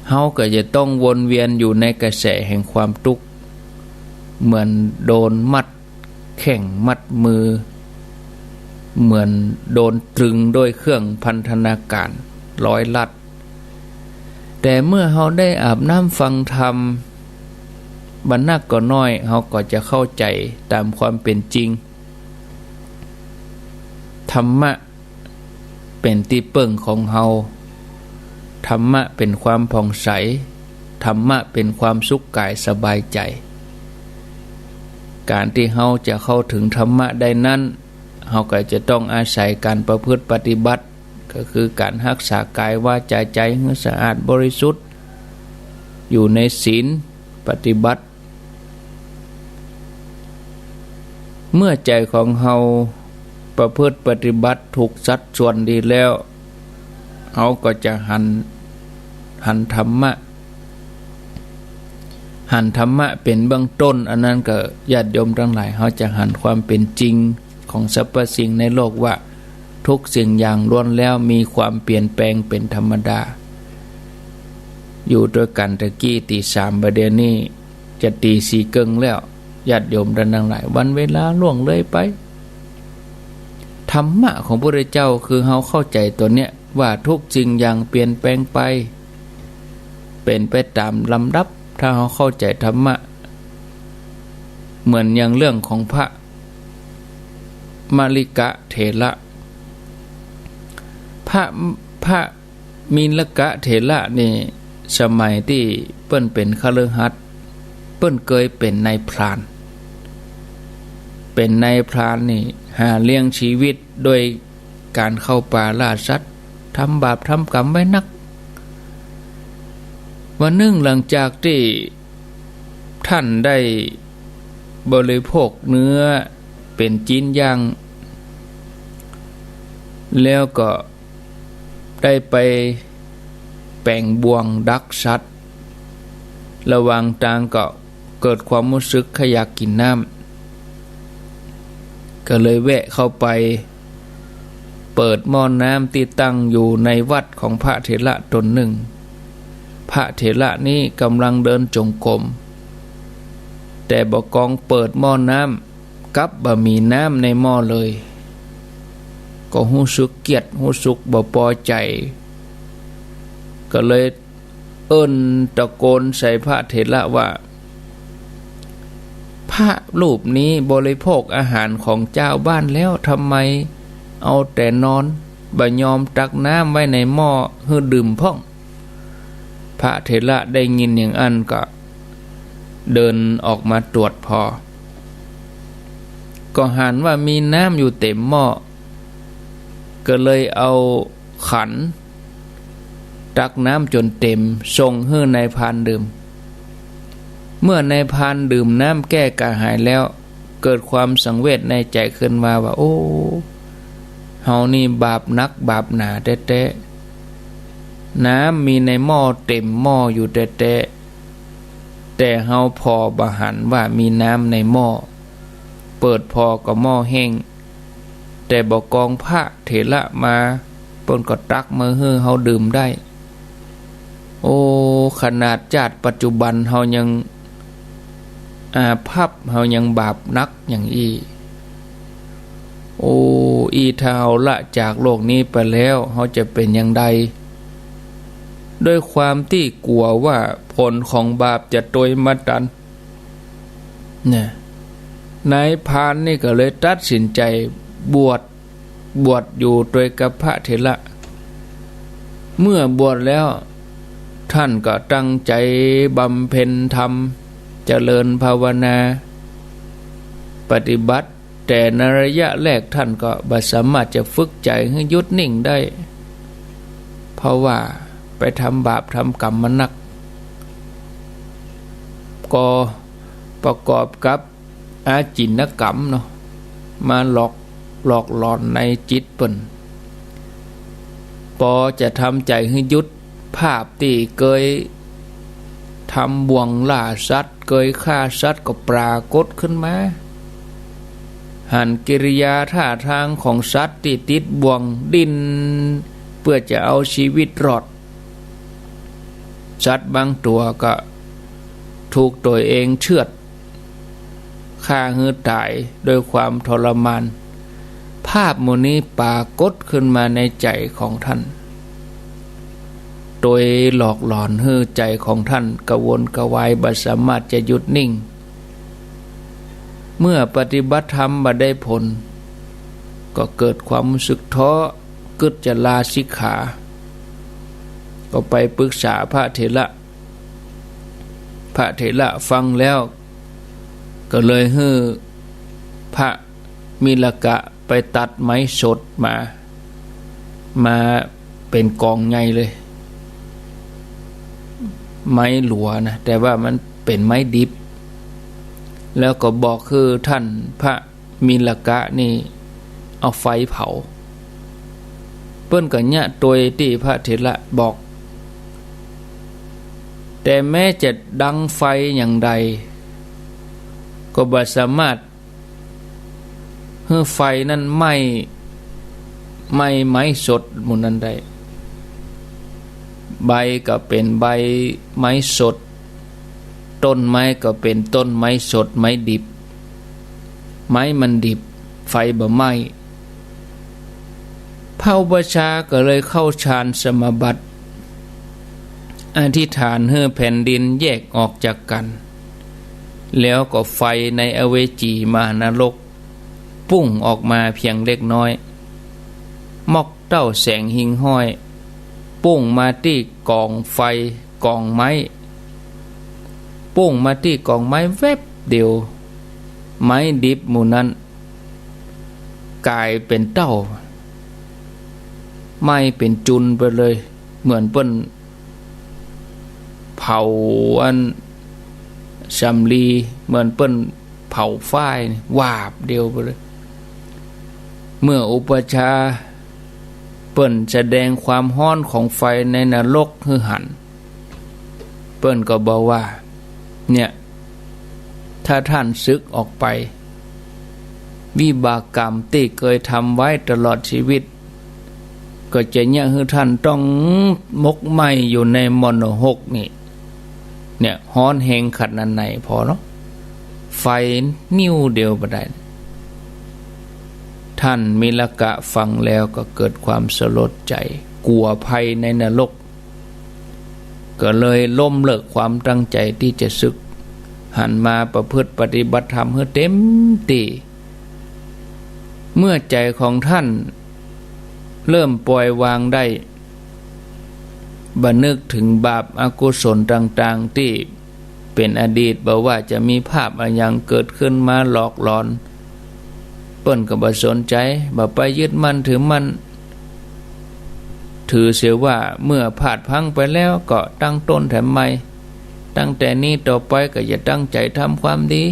เฮาก็จะต้องวนเวียนอยู่ในกระแสแห่งความตุ๊กข์ เหมือนโดนมัดแข้งมัดมือ เหมือนโดนตรึงด้วยเครื่องพันธนาการร้อยรัด แต่เมื่อเฮาได้อาบน้ำฟังธรรม บ่นักก็น้อย เฮาก็จะเข้าใจ๋ต๋ามความเป๋นจริง ธรรมะเป๋นตี้เปิ้งของเฮา ธรรมะเป๋นความผ่องใส ธรรมะเป๋นความสุขก๋ายสบายใจ๋ ก๋านตี้เฮาจะเข้าเถิงธรรมะได้นั้น เฮาก็จะต้องอาศัยก๋านประพฤติปฏิบัติ ก็คือก๋านฮักษาก๋ายวาจาใจ๋หื้อสะอาดบริสุทธิ์ อยู่ในศีลปฏิบัติ เมื่อใจ๋ของเฮาประพฤติปฏิบัติถูกสัดส่วนดีแล้ว เฮาก็จะหัน หันธรรมะ หันธรรมะเป๋นเบื้องต้น อันนั้นก็ญาติโยมตังหลาย เฮาจะหันความเป๋นจริงของสรรพสิ่งในโลกว่า ทุกสิ่งอย่างล้วนแล้วมีความเปลี่ยนแปลงเป๋นธรรมดา อยู่ตวยกั๋นตะกี้ตี๋สาม บ่าเดี่ยวนี้จะตี๋สี่เกิ่งแล้ว ญาติโยมตังหลาย วันเวลาล่วงเลยไป ธรรมะของพุทธเจ้าคือเฮาเข้าใจ๋ตั๋วเนี้ยว่าทุกสิ่งอย่างเปลี่ยนแปลงไป เป๋นไปต๋ามลำดับ ถ้าเฮาเข้าใจ๋ธรรมะ เหมือนอย่างเรื่องของพระมลิกะเถระ พระ พระมิลกะเถระนี่ สมัยตี้เปิ้นเป๋นคฤหัสถ์ เปิ้นเกยเป๋นนายพราน เป๋นนายพรานนี่ หาเลี้ยงชีวิตโดยก๋านเข้าป่าล่าสัตว์ ทำบาปทำกรรมไว้นัก วันนึ่งหลังจากตี้ต้านได้บริโภคเนื้อเป๋นจิ๊นย่าง แล้วก็ ได้ไปแป๋งบ่วงดักสัตว์ ระหว่างตางก็เกิดความฮู้สึกใค่อยากกิ๋นน้ำ ก็เลยแวะเข้าไปเปิดหม้อน้ำตี้ตั้งอยู่ในวัดของพระเถระต๋นนึ่ง พระเถระนี้ก่ำลังเดินจงกรม แต่บ่ากองเปิดหม้อน้ำ กลับบ่มีน้ำในหม้อเลย ก็ฮู้สึกเกียจ ฮู้สึกบ่ปอใจ๋ ก็เลยเอิ้นตะโกนใส่พระเถระว่า พระรูปนี้บริโภคอาหารของจาวบ้านแล้ว ทำไมเอาแต่นอน บ่ยอมตักน้ำไว้ในหม้อหื้อดื่มพ่อง พระเถระได้ยินอย่างอั้นก็เดินออกมาตรวจผ่อ ก็หันว่ามีน้ำอยู่เต็มหม้อ ก็เลยเอาขันตักน้ำจนเต็ม ส่งหื้อนายพรานดื่ม เมื่อนายพรานดื่มน้ำแก้กระหายแล้ว เกิดความสังเวชในใจ๋ขึ้นมาว่า โอ้ เฮานี่บาปนักบาปหนาแต๊ๆ น้ำมีในหม้อเต็มหม้ออยู่แต๊ๆ แต่เฮาผ่อบ่หันว่ามีน้ำในหม้อ เปิดผ่อก็หม้อแห้ง แต่บ่กองพระเถระมา เปิ้นก็ตักมาหื้อเฮาดื่มได้ โอ้ ขนาดจาติปัจจุบันเฮายังอาภัพ เฮายังบาปนักอย่างอี้ โอ้ อี้ถ้าเฮาละจากโลกนี้ไปแล้ว เฮาจะเป๋นอย่างใด ด้วยความตี้กั๋วว่าผลของบาปจะตวยมาตัน เนี่ย นายพรานนี่ก็เลยตัดสินใจ๋บวช บวชอยู่ตวยกับพระเถระ เมื่อบวชแล้ว ท่านก็ตั้งใจ๋บำเพ็ญธรรม เจริญภาวนา ปฏิบัติ แต่ในระยะแรกท่านก็บ่สามารถจะฝึกใจ๋หื้อหยุดนิ่งได้ เพราะว่าไปทำบาปทำกรรมมานัก ก็ประกอบกับอาจินกรรมเนาะ มาหลอก หลอกหลอนในจิตเปิ้น ปอจะทำใจ๋หื้อหยุด ภาพตี้เกยทำบ่วงล่าสัตว์ เกยฆ่าสัตว์ก็ปรากฏขึ้นมา หันกิริยาท่าทางของสัตว์ตี้ติดบ่วงดิ้นเปื้อจะเอาชีวิตรอด สัตว์บางตั๋วก็ถูกตั๋วเองเฉือด ฆ่าหื้อต๋ายโดยความทรมาน ภาพหมู่นี้ปรากฏขึ้นมาในใจ๋ของท่าน ตวยหลอกหลอนหื้อใจ๋ของท่านกระวนกระวาย บ่สามารถจะหยุดนิ่ง เมื่อปฏิบัติธรรมบ่ได้ผล ก็เกิดความรู้สึกท้อ กึ๊ดจะลาสิกขา ก็ไปปรึกษาพระเถระ พระเถระฟังแล้ว ก็เลยหื้อพระมิลกะไปตัดไม้สดมา มาเป๋นก๋องใหญ่เลย ไม้หลัวนะ แต่ว่ามันเป๋นไม้ดิบ แล้วก็บอกหื้อท่านพระ มิลกะนี่เอาไฟเผา เปิ้นก็เยียะตวยตี้พระเถระบอก แต่แม้จะดังไฟอย่างใด ก็บ่สามารถหื้อไฟนั้นไหม้ ไหม้ไม้สดหมู่นั้นได้ ใบก็เป๋นใบไม้สด ต้นไม้ก็เป๋นต้นไม้สด ไม้ดิบ ไม้มันดิบ ไฟบ่ไหม้ พระอุปัชฌาย์ก็เลยเข้าฌานสมาบัติ อธิษฐานหื้อแผ่นดินแยกออกจากกั๋น แล้วก็ไฟในอเวจีมหานรก ปุ้งออกมาเพียงเล็กน้อย มอกเต้าแสงหิ่งห้อย ปุ้งมาตี้ก๋องไฟก๋องไม้ ปุ้งมาตี้ก๋องไม้แวบเดียว ไม้ดิบหมู่นั้นก๋ายเป๋นเต้า ไหม้เป๋นจุลไปเลย เหมือนเปิ้น เผาอันสำลี เหมือนเปิ้นเผาฝ้ายนี่ วาบเดียวไปเลย เมื่ออุปัชฌาย์เปิ้นแสดงความฮ้อนของไฟในนรกหื้อหัน เปิ้นก็บอกว่า เนี่ย ถ้าท่านสึกออกไป วิบากกรรมตี้เกยทำไว้ตลอดชีวิต ก็จะเยียะหื้อท่านต้องหมกไหม้อยู่ในมรณหกนี่ เนี่ย ฮ้อนแฮงขัดนาดไหนพอเนาะ ไฟนิ้วเดียวบ่ได้ ท่านมิลกะฟังแล้วก็เกิดความสลดใจ๋ กั๋วภัยในนรก ก็เลยล้มเลิกความตั้งใจ๋ตี้จะสึก หันมาประพฤติปฏิบัติธรรมหื้อเต็มตี้ เมื่อใจ๋ของต้านเริ่มปล่อยวางได้ บ่นึกเถิงบาปอกุศลต่างๆ ตี้เป๋นอดีต บ่ว่าจะมีภาพอะหยังเกิดขึ้นมาหลอกหลอน เปิ้นก็บ่สนใจ๋ บ่ไปยึดมั่นถือมั่น ถือเสียว่าเมื่อพลาดพลั้งไปแล้วก็ตั้งต้นแถมใหม่ ตั้งแต่นี้ต่อไปก็จะตั้งใจ๋ทำความดี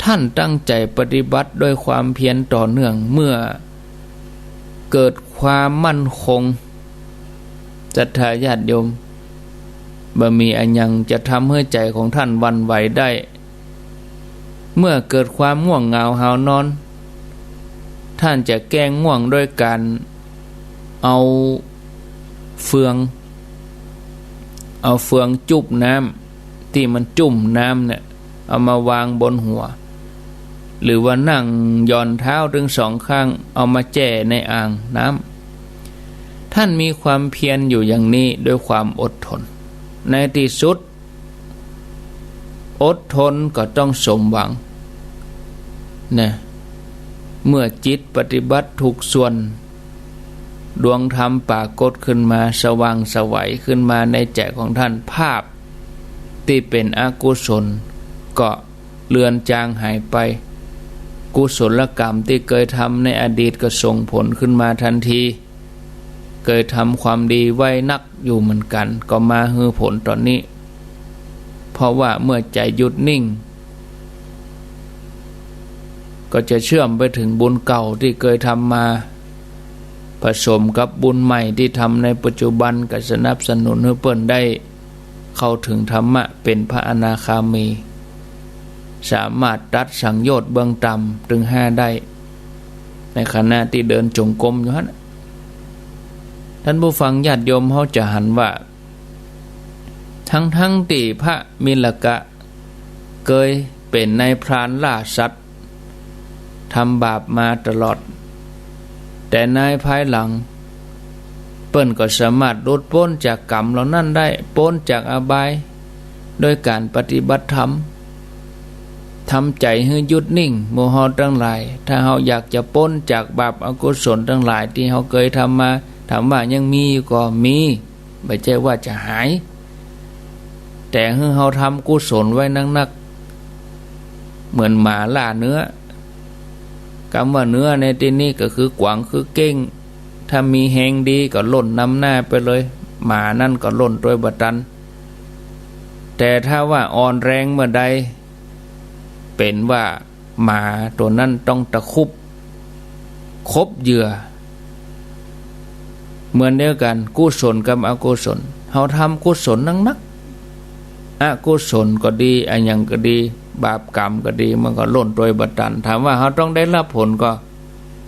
ต้านตั้งใจ๋ปฏิบัติด้วยความเพียรต่อเนื่อง เมื่อเกิดความมั่นคง ศรัทธาญาติโยม บ่มีอะหยังจะทำหื้อใจ๋ของต้านหวั่นไหวได้ เมื่อเกิดความง่วงเหงาหาวนอน ต้านจะแก้ง่วงด้วยก๋านเอาเฟือง เอาเฟืองจุ่มน้ำ ตี้มันจุ่มน้ำเนี่ย เอามาวางบนหัว หรือว่านั่งหย่อนเท้าตึงสองข้าง เอามาแจ่ในอ่างน้ำ ต้านมีความเพียรอยู่อย่างนี้ด้วยความอดทน ในตี้สุด อดทนก็ต้องสมหวังนะ เมื่อจิตปฏิบัติถูกส่วน ดวงธรรมปรากฏขึ้นมา สว่างไสวขึ้นมาในใจ๋ของต้าน ภาพตี้เป๋นอกุศลก็เลือนจางหายไป กุศลกรรมตี้เกยทำในอดีตก็ส่งผลขึ้นมาทันที เกยทำความดีไว้นักอยู่เหมือนกั๋น ก็มาหื้อผลต๋อนนี้ เพราะว่าเมื่อใจ๋หยุดนิ่ง ก็จะเชื่อมไปเถิงบุญเก่าตี้เกยทำมา ผสมกับบุญใหม่ตี้ทำในปัจจุบัน ก็สนับสนุนหื้อเปิ้นได้เข้าเถิงธรรมะ เป๋นพระอนาคามี สามารถตัดสังโยชน์เบื้องต่ำตึงห้าได้ ในขณะตี้เดินจงกรมอยู่หั้น ต้านผู้ฟังญาติโยมเฮาจะหันว่า ทั้งๆ ตี้พระมิลลกะเกยเป๋นนายพรานล่าสัตว์ ทำบาปมาตลอด แต่ในภายหลัง เปิ้นก็สามารถหลุดป๊นจากกรรมเหล่านั้นได้ ป๊นจากอบาย โดยก๋านปฏิบัติธรรม ทำใจ๋หื้อหยุดนิ่ง หมู่เฮาตังหลาย ถ้าเฮาอยากจะป๊นจากบาปอกุศลตังหลายตี้เฮาเกยทำมา ถามว่ายังมีอยู่ก่อ มี บ่ใจ้ว่าจะหาย แต่หื้อเฮาทำกุศลไว้นักๆ เหมือนหมาล่าเนื้อ กำว่าเนื้อในตี้นี้ก็คือกวางคือเก้ง ถ้ามีแฮงดีก็ล่นนำหน้าไปเลย หมานั้นก็ล่นตวยบ่ตัน แต่ถ้าว่าอ่อนแรงเมื่อใด เป๋นว่าหมาตั๋วนั้นต้องตะคุบ ขบเหยื่อ เหมือนเดียวกั๋น กุศลกับอกุศล เฮาทำกุศลนักๆ อกุศลก็ดี อะหยังก็ดี บาปกรรมก็ดี มันก็ล่นตวยบ่ตัน ถามว่าเฮาต้องได้รับผลก็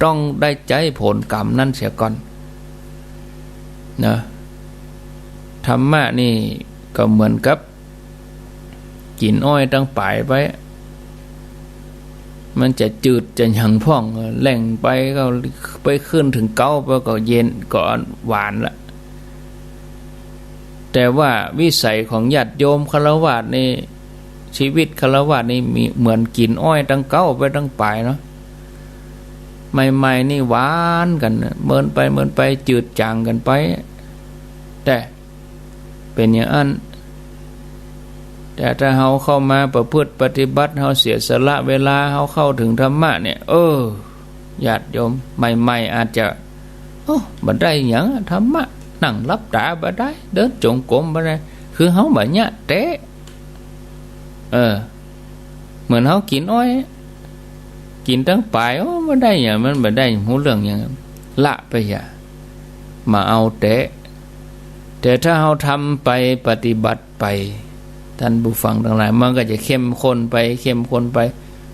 ต้องได้ใจ๊ผลกรรมนั้นเสียก่อน นะ ธรรมะนี่ก็เหมือนกับกิ๋นอ้อยตังป๋ายไป มันจะจืดจะหยังพ่อง แล่งไปก็ไปขึ้นเถิงเก๊าไปก็เย็นก็หวานละ แต่ว่าวิสัยของญาติโยมฆราวาสนี่ ชีวิตฆราวาสนี่มีเหมือนกิ๋นอ้อยตังเก๊าไปตังป๋ายเนาะ ใหม่ๆ นี่หวานกั๋นนะ เมินไปเมินไปจืดจ๋างกั๋นไป แต่เป๋นอย่างอั้น แต่ถ้าเฮาเข้ามาประพฤติปฏิบัติ เฮาเสียสละเวลา เฮาเข้าเถิงธรรมะเนี่ย เออ ญาติโยม ใหม่ๆ อาจจะ โอ้ บ่ได้หยังอะ ธรรมะ นั่งหลับต๋าบ่ได้ เดินจงกรมบ่ได้ คือเฮาบ่เยียะแต๊ เออ เหมือนเฮากิ๋นอ้อย กิ๋นตังป๋าย โอ้ บ่ได้หยัง มันบ่ได้ฮู้เรื่องหยัง ละไปเหีย บ่เอาแต๊ แต่ถ้าเฮาทำไปปฏิบัติไป ต้านผู้ฟังตังหลาย มันก็จะเข้มข้นไป เข้มข้นไป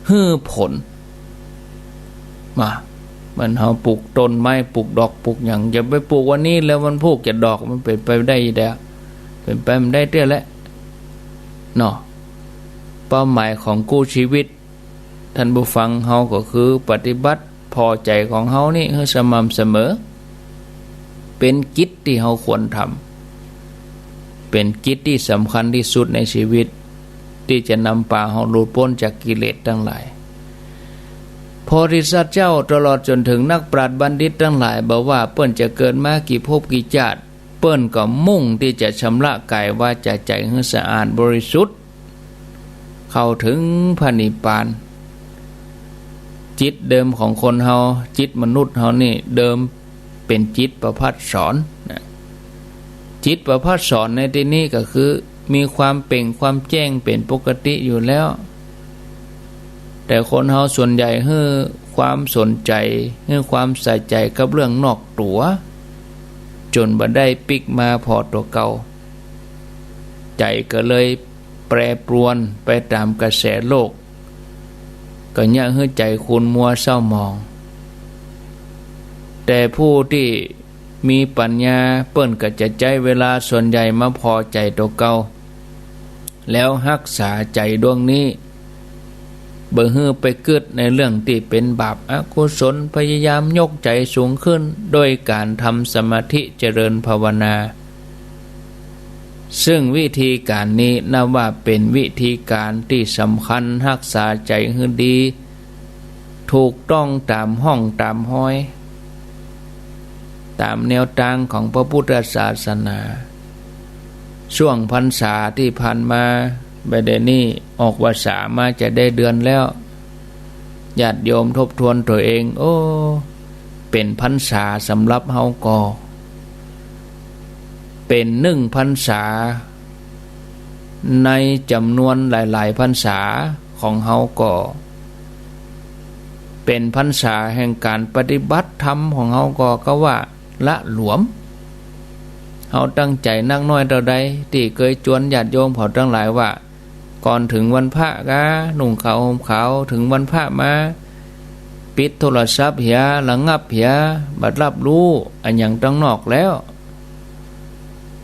หื้อผล มา เหมือนเฮาปลูกต้นไม้ ปลูกดอก ปลูกหยัง อย่าไปปลูกวันนี้แล้ววันพูกจะดอก มันเป๋นไปได้แต๊ เป๋นไปบ่ได้เตื้อแหละ เนาะ เป้าหมายของกู้ชีวิต ต้านผู้ฟังเฮาก็คือปฏิบัติผ่อใจ๋ของเฮานี่หื้อสม่ำเสมอ เป๋นกิจตี้เฮาควรทำ เป๋นกิจตี้สำคัญตี้สุดในชีวิต ตี้จะนำปาเฮาหลุดป๊นจากกิเลสตังหลาย โพธิสัตว์เจ้าตลอดจ๋นเถิงนักปราชญ์บัณฑิตตังหลาย บ่ว่าเปิ้นจะเกิดมากี่ภพกี่จาติ เปิ้นก็มุ่งตี้จะชำระก๋ายวาจาใจ๋หื้อสะอาดบริสุทธิ์ เข้าเถิงพระนิพพาน จิตเดิมของคนเฮา จิตมนุษย์เฮานี่เดิมเป๋นจิตประภัสสรนะ จิตประภัสสรในตี้นี้ก็คือมีความเปล่งความแจ้งเป๋นปกติอยู่แล้ว แต่คนเฮาส่วนใหญ่หื้อความสนใจ๋ หื้อความใส่ใจ๋กับเรื่องนอกตั๋ว จ๋นบ่ได้ปิ๊กมาผ่อตั๋วเก่า ใจ๋ก็เลยแปรปรวนไปต๋ามกระแสโลก ก็เยียะหื้อใจ๋ขุ่นมัวเศร้าหมอง แต่ผู้ตี้มีปั๋ญญาเปิ้นก็จะใจ๊เวลาส่วนใหญ่มาผ่อใจ๋ตั๋วเก่า แล้วฮักษาใจ๋ดวงนี้ บ่หื้อไปกึ๊ดในเรื่องตี้เป๋นบาปอกุศล พยายามยกใจ๋สูงขึ้นโดยก๋านทำสมาธิเจริญภาวนา ซึ่งวิธีก๋านนี้นับว่าเป๋นวิธีก๋านตี้สำคัญ ฮักษาใจ๋หื้อดี ถูกต้องต๋ามฮ่องต๋ามฮอย ต๋ามแนวตางของพระพุทธศาสนา ช่วงพรรษาตี้ผ่านมา บ่าเดี่ยวนี้ออกพรรษามาจะได้เดือนแล้ว ญาติโยมทบทวนตั๋วเอง โอ้ เป๋นพรรษาสำหรับเฮาก่อ เป๋นนึ่งพรรษา ในจ๋ำนวนหลายๆ พรรษาของเฮาก่อ เป๋นพรรษาแห่งก๋านปฏิบัติธรรมของเฮาก่อ ก็ว่าหละหลวม เฮาตั้งใจ๋นักน้อยเต้าใด ตี้เกยจวนญาติโยมเขาตังหลายว่า ก่อนเถิงวันพระก็นุ่งขาวห่มขาว เถิงวันพระมา ปิดโทรศัพท์เหีย ระงับเหีย บ่ฮับฮู้อะหยังตังนอกแล้ว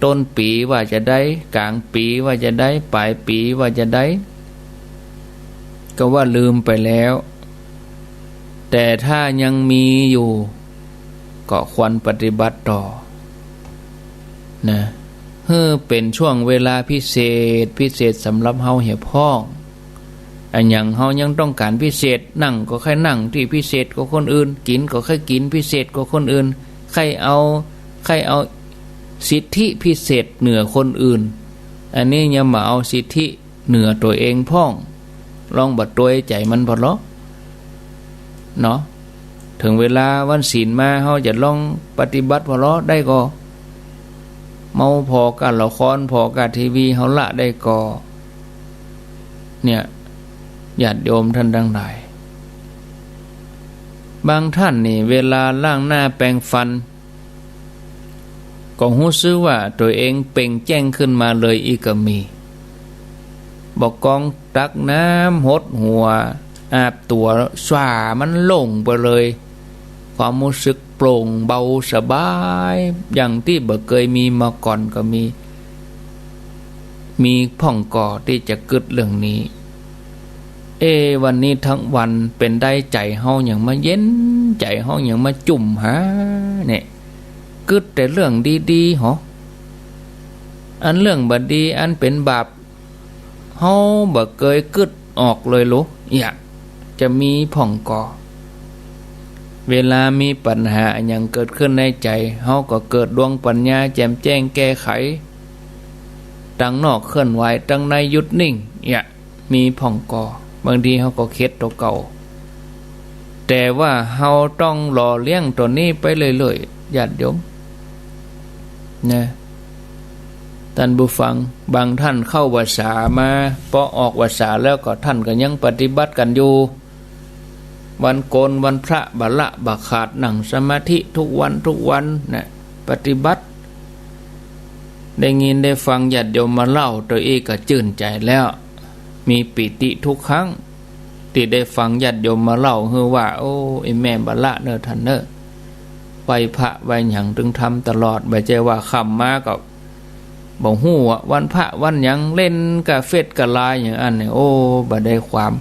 ต้นปี๋ว่าจะใด ก๋างปี๋ว่าจะใด ป๋ายปี๋ว่าจะใด ก็ว่าลืมไปแล้ว แต่ถ้ายังมีอยู่ ก็ควรปฏิบัติต่อ นะ หื้อเป๋นช่วงเวลาพิเศษ พิเศษสำหรับเฮาเหียพ่อง อะหยังเฮายังต้องก๋านพิเศษ นั่งก็ใค่นั่งตี้พิเศษกว่าคนอื่น กิ๋นก็ใค่กิ๋นพิเศษกว่าคนอื่น ใค่เอา ใค่เอาสิทธิพิเศษเหนือคนอื่น อันนี้ยังบ่เอาสิทธิเหนือตั๋วเองพ่อง ลองบ่ตวยใจ๋มันผ่อเลาะ เนาะ เถิงเวลาวันศีลมา เฮาจะลองปฏิบัติผ่อเลาะได้ก่อ เมาผ่อก้าละคร ผ่อก้าทีวี เฮาละได้ก่อ เนี่ย ญาติโยมต้านตังหลาย บางต้านนี่ เวลาล้างหน้าแปรงฟัน ก็ฮู้สึกว่าตั๋วเองเปล่งแจ้งขึ้นมาเลยอี้ก็มี บ่กองตักน้ำหดหัว อาบตั๋ว ส่ามันโล่งไปเลย ความฮู้สึกโปร่งเบาสบาย อย่างตี้บ่เกยมีมาก่อนก็มี มีพ่องก่อตี้จะกึ๊ดเรื่องนี้ เอ๊ะ วันนี้ตึงวันเป๋นใดใจ๋เฮาหยังมาเย็น ใจ๋เฮาหยังมาจุ่มหา เนี่ย กึ๊ดแต่เรื่องดีๆ หอ อันเรื่องบ่ดี อันเป๋นบาป เฮาบ่เกยกึ๊ดออกเลยหรือ เยียะ จะมีพ่องก่อ เวลามีปัญหาอะหยังเกิดขึ้นในใจ๋ เฮาก็เกิดดวงปัญญาแจ่มแจ้งแก้ไข ตังนอกเคลื่อนไหว ตังในหยุดนิ่ง เยียะ มีพ่องก่อ บางทีเฮาก็เข็ดตั๋วเก่า แต่ว่าเฮาต้องหล่อเลี้ยงตั๋วนี้ไปเรื่อยๆ ญาติโยม นะ ต้านผู้ฟัง บางต้านเข้าพรรษามา ปอออกพรรษาแล้วก็ต้านก็ยังปฏิบัติกั๋นอยู่ วันโกนวันพระบ่ละบ่ขาด นั่งสมาธิทุกวันทุกวันนะ ปฏิบัติ ได้ยินได้ฟังญาติโยมมาเล่า ตั๋วอี้ก็จื้นใจ๋แล้ว มีปีติทุกครั้ง ตี้ได้ฟังญาติโยมมาเล่า หื้อว่า โอ้ ไอ้แม่บ่ละเน่อต้านเน่อ ไหว้พระไหว้หยังตึงทำตลอด บ่ใจ้ว่าค่ำมาก็บ่ฮู้ว่าวันพระวันหยัง เล่นก้าเฟซก้าไลน์อย่างอั้นเนี่ย โอ้ บ่ได้ความ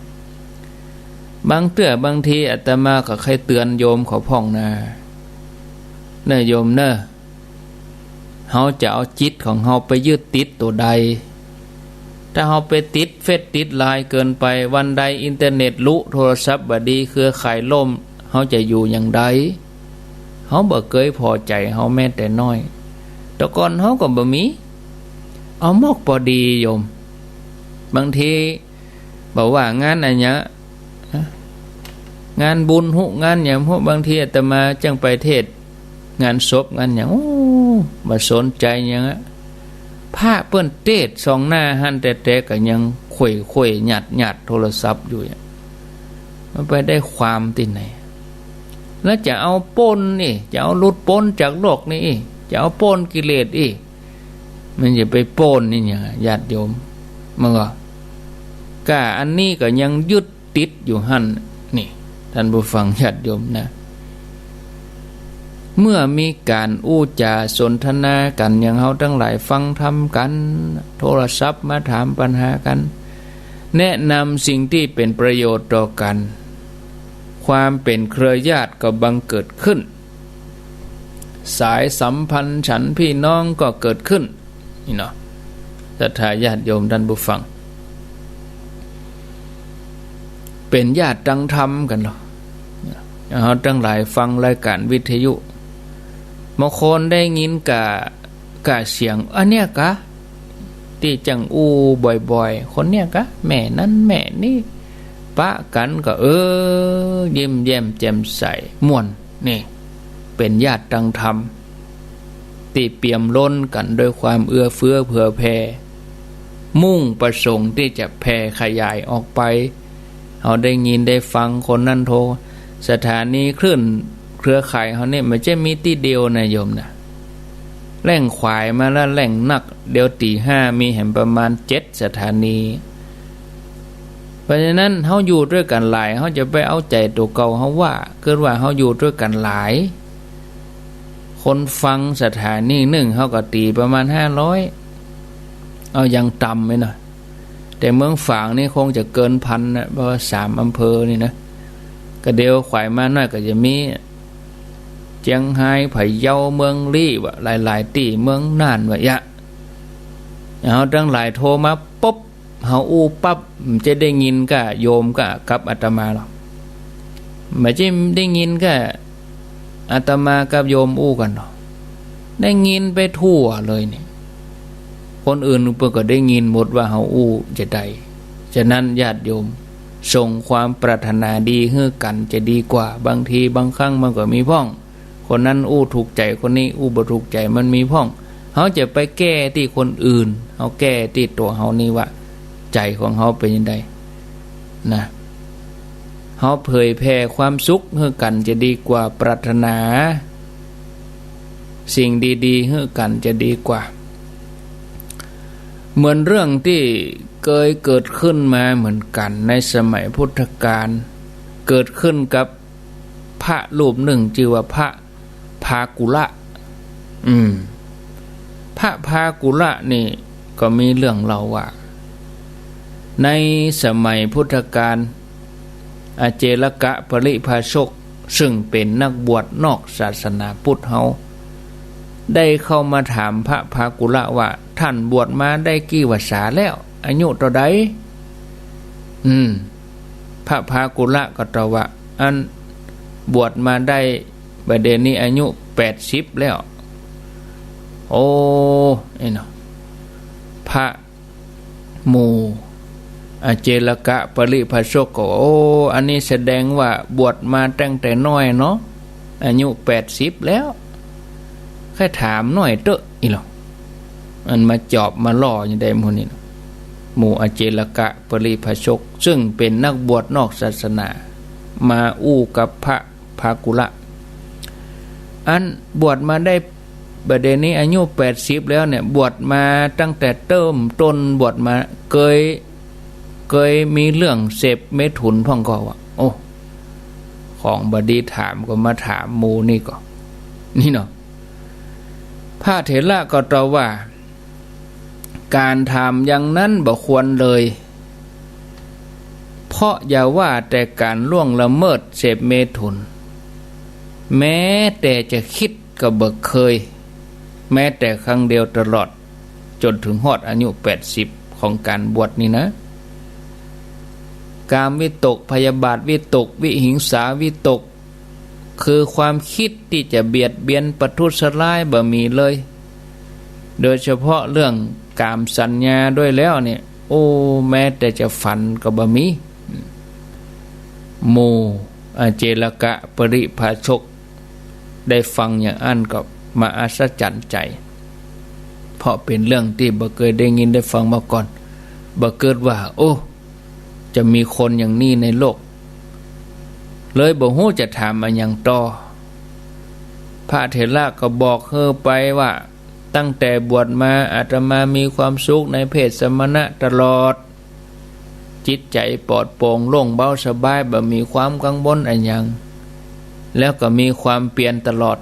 บางเตื้อบางทีอาตมาก็ใค่เตือนโยมเขาพ่องนา เน่อโยมเน่อ เฮาจะเอาจิตของเฮาไปยึดติดตั๋วใด ถ้าเฮาไปติดเฟซติดไลน์เกินไป วันใดอินเทอร์เน็ตลุ โทรศัพท์บ่ดี เครือข่ายล่ม เฮาจะอยู่อย่างใด เฮาบ่เกยพอใจ๋เฮาแม้แต่น้อย แต่ก่อนเฮาก็บ่มี เอามอกปอดีโยม บางที บ่ว่างานอะหยัง งานบุญฮู้ งานหยังฮู้ บางทีอาตมาจั่งไปเทศน์งานศพงานหยัง โอ้ บ่สนใจ๋หยังอะ พระเปิ้นเตสน์ส่องหน้าหั้นแต๊ๆ ก็ยังเขว่ๆ หยัดๆ โทรศัพท์อยู่อะ มันไปได้ความตี้ไหน แล้วจะเอาป๊นอี้ จะเอาหลุดป๊นจากโลกนี้อี้ จะเอาป๊นกิเลสอี้ มันจะไปป๊นอี้หยังอะ ญาติโยม มันก็ ก้าอันนี้ก็ยังยึดติดอยู่หั้น นี่ ท่านผู้ฟังญาติโยมนะ เมื่อมีก๋านอู้จ๋าสนทนากั๋น อย่างเฮาตังหลายฟังธรรมกั๋น โทรศัพท์มาถามปัญหากั๋น แนะนำสิ่งตี้เป๋นประโยชน์ต่อกั๋น ความเป๋นเครือญาติก็บังเกิดขึ้น สายสัมพันธ์ฉันพี่น้องก็เกิดขึ้น นี่เนาะ ศรัทธาญาติโยมท่านผู้ฟัง เป๋นญาติตังธรรมกั๋นลอ เฮาตังหลายฟังรายก๋านวิทยุ บางคนได้ยินก้า ก้าเสียงอันเนี้ยก๊ะ ตี้จั่งอู้บ่อยๆ คนเนี้ยก๊ะ แม่นั้นแม่นี้ ปะกั๋นก็ เออ ยิ้มแย้มแจ่มใส ม่วน นี่ เป๋นญาติตังธรรม ตี้เปี่ยมล้นกั๋นด้วยความเอื้อเฟื้อเผื่อแผ่ มุ่งประสงค์ตี้จะแผ่ขยายออกไป เฮาได้ยินได้ฟังคนนั้นโทร สถานีคลื่นเครือข่ายเฮานี่ มันจะมีตี้เดียวนะโยมนะ แล่งขวายมาแล้วแล่งนัก เดี๋ยวตี๋ห้ามีแหมประมาณเจ็ดสถานี เพราะฉะนั้นเฮาอยู่ตวยกั๋นหลาย เฮาจะไปเอาใจ๋ตั๋วเก่าเฮาว่า เกิดว่าเฮาอยู่ตวยกั๋นหลาย คนฟังสถานีนึ่ง เฮาก็ตี๋ประมาณห้าร้อย เอาอย่างต่ำเลยนะ แต่เมืองฝางนี่คงจะเกินพันนะ เพราะว่าสามอำเภอนี่นะ ก็เดี๋ยวขวายมาหน้อยก็จะมี เจียงฮาย พะเยา เมืองลี้ ว่าหลายๆ ตี้ เมืองน่าน ว่าเยียะ เฮาตังหลายโทรมาปุ๊บ เฮาอู้ปั๊บ มันจะได้ยินก้าโยมก้ากับอาตมาลอ มันจะได้ยินก้าอาตมากับโยมอู้กั๋นลอ ได้ยินไปทั่วเลยนี่ คนอื่นเปิ้นก็ได้ยินหมดว่าเฮาอู้จะใด ฉะนั้นญาติโยม ส่งความปรารถนาดีหื้อกั๋นจะดีกว่า บางทีบางครั้งมันก็มีพ่อง คนนั้นอู้ถูกใจ๋ คนนี้อู้บ่ถูกใจ๋ มันมีพ่อง เฮาจะไปแก้ตี้คนอื่น เฮาแก้ตี้ตั๋วเฮานี่ว่า ใจ๋ของเฮาเป๋นจะใด นะ เฮาเผยแผ่ความสุขหื้อกั๋นจะดีกว่า ปรารถนาสิ่งดีๆ หื้อกั๋นจะดีกว่า เหมือนเรื่องตี้เกยเกิดขึ้นมาเหมือนกั๋นในสมัยพุทธกาล เกิดขึ้นกับพระรูปนึ่งจื้อว่าพระ พากุละ อืม พระพากุละนี่ก็มีเรื่องเล่าว่า ในสมัยพุทธกาล อเจลกะปริพาชก ซึ่งเป๋นนักบวชนอกศาสนาพุทธเฮา ได้เข้ามาถามพระพากุละว่า ท่านบวชมาได้กี่วรรษาแล้ว อายุเต้าใด อืม พระพากุละก็ตอบว่า อันบวชมาได้ บ่าเดี่ยวนี้อายุแปดสิบแล้ว โอ้ ไอ้เนาะ พระหมู่อเจลกะปริพาชกก็ โอ้ อันนี้แสดงว่าบวชมาตั้งแต่น้อยเนาะ อายุแปดสิบแล้ว ใค่ถามหน้อยเต๊อะ อี้ลอ อันมาจอบมาล่ออย่างใดหมู่นี้เนาะ หมู่อเจลกะปริพาชก ซึ่งเป๋นนักบวชนอกศาสนา มาอู้กับพระ พากุละ อันบวชมาได้ บ่าเดี่ยวนี้อายุแปดสิบแล้วเนี่ย บวชมาตั้งแต่เริ่มต้นบวชมา เกย เกยมีเรื่องเสพเมถุนพ่องก่อวะ โอ้ ของบ่ดีถามก็มาถามหมู่นี่ก่อ นี่เนาะ พระเถระก็ตอบว่า ก๋านถามอย่างนั้นบ่ควรเลย เพราะอย่าว่าแต่ก๋านล่วงละเมิดเสพเมถุน แม้แต่จะกึ๊ดก็บ่เกย แม้แต่ครั้งเดียวตลอด จ๋นเถิงฮอดอายุแปดสิบ ของก๋านบวชนี่นะ กามวิตก พยาบาทวิตก วิหิงสาวิตก คือความกึ๊ดตี้จะเบียดเบียนประทุษร้ายบ่มีเลย โดยเฉพาะเรื่องกามสัญญาด้วยแล้วเนี่ย โอ้ แม้แต่จะฝันก็บ่มี หมู่อเจรกะปริพาชก ได้ฟังอย่างอั้นก็มาอัศจรรย์ใจ๋ เพราะเป๋นเรื่องตี้บ่เกยได้ยินได้ฟังมาก่อน บ่เกยว่า โอ้ จะมีคนอย่างนี้ในโลก เลยบ่ฮู้จะถามอะหยังต่อ พระเถระก็บอกหื้อไปว่า ตั้งแต่บวชมาอาตมามีความสุขในเพศสมณะตลอด จิตใจ๋ปลอดโปร่งโล่งเบาสบาย บ่มีความกังวลอะหยัง แล้วก็มีความเปียรตลอด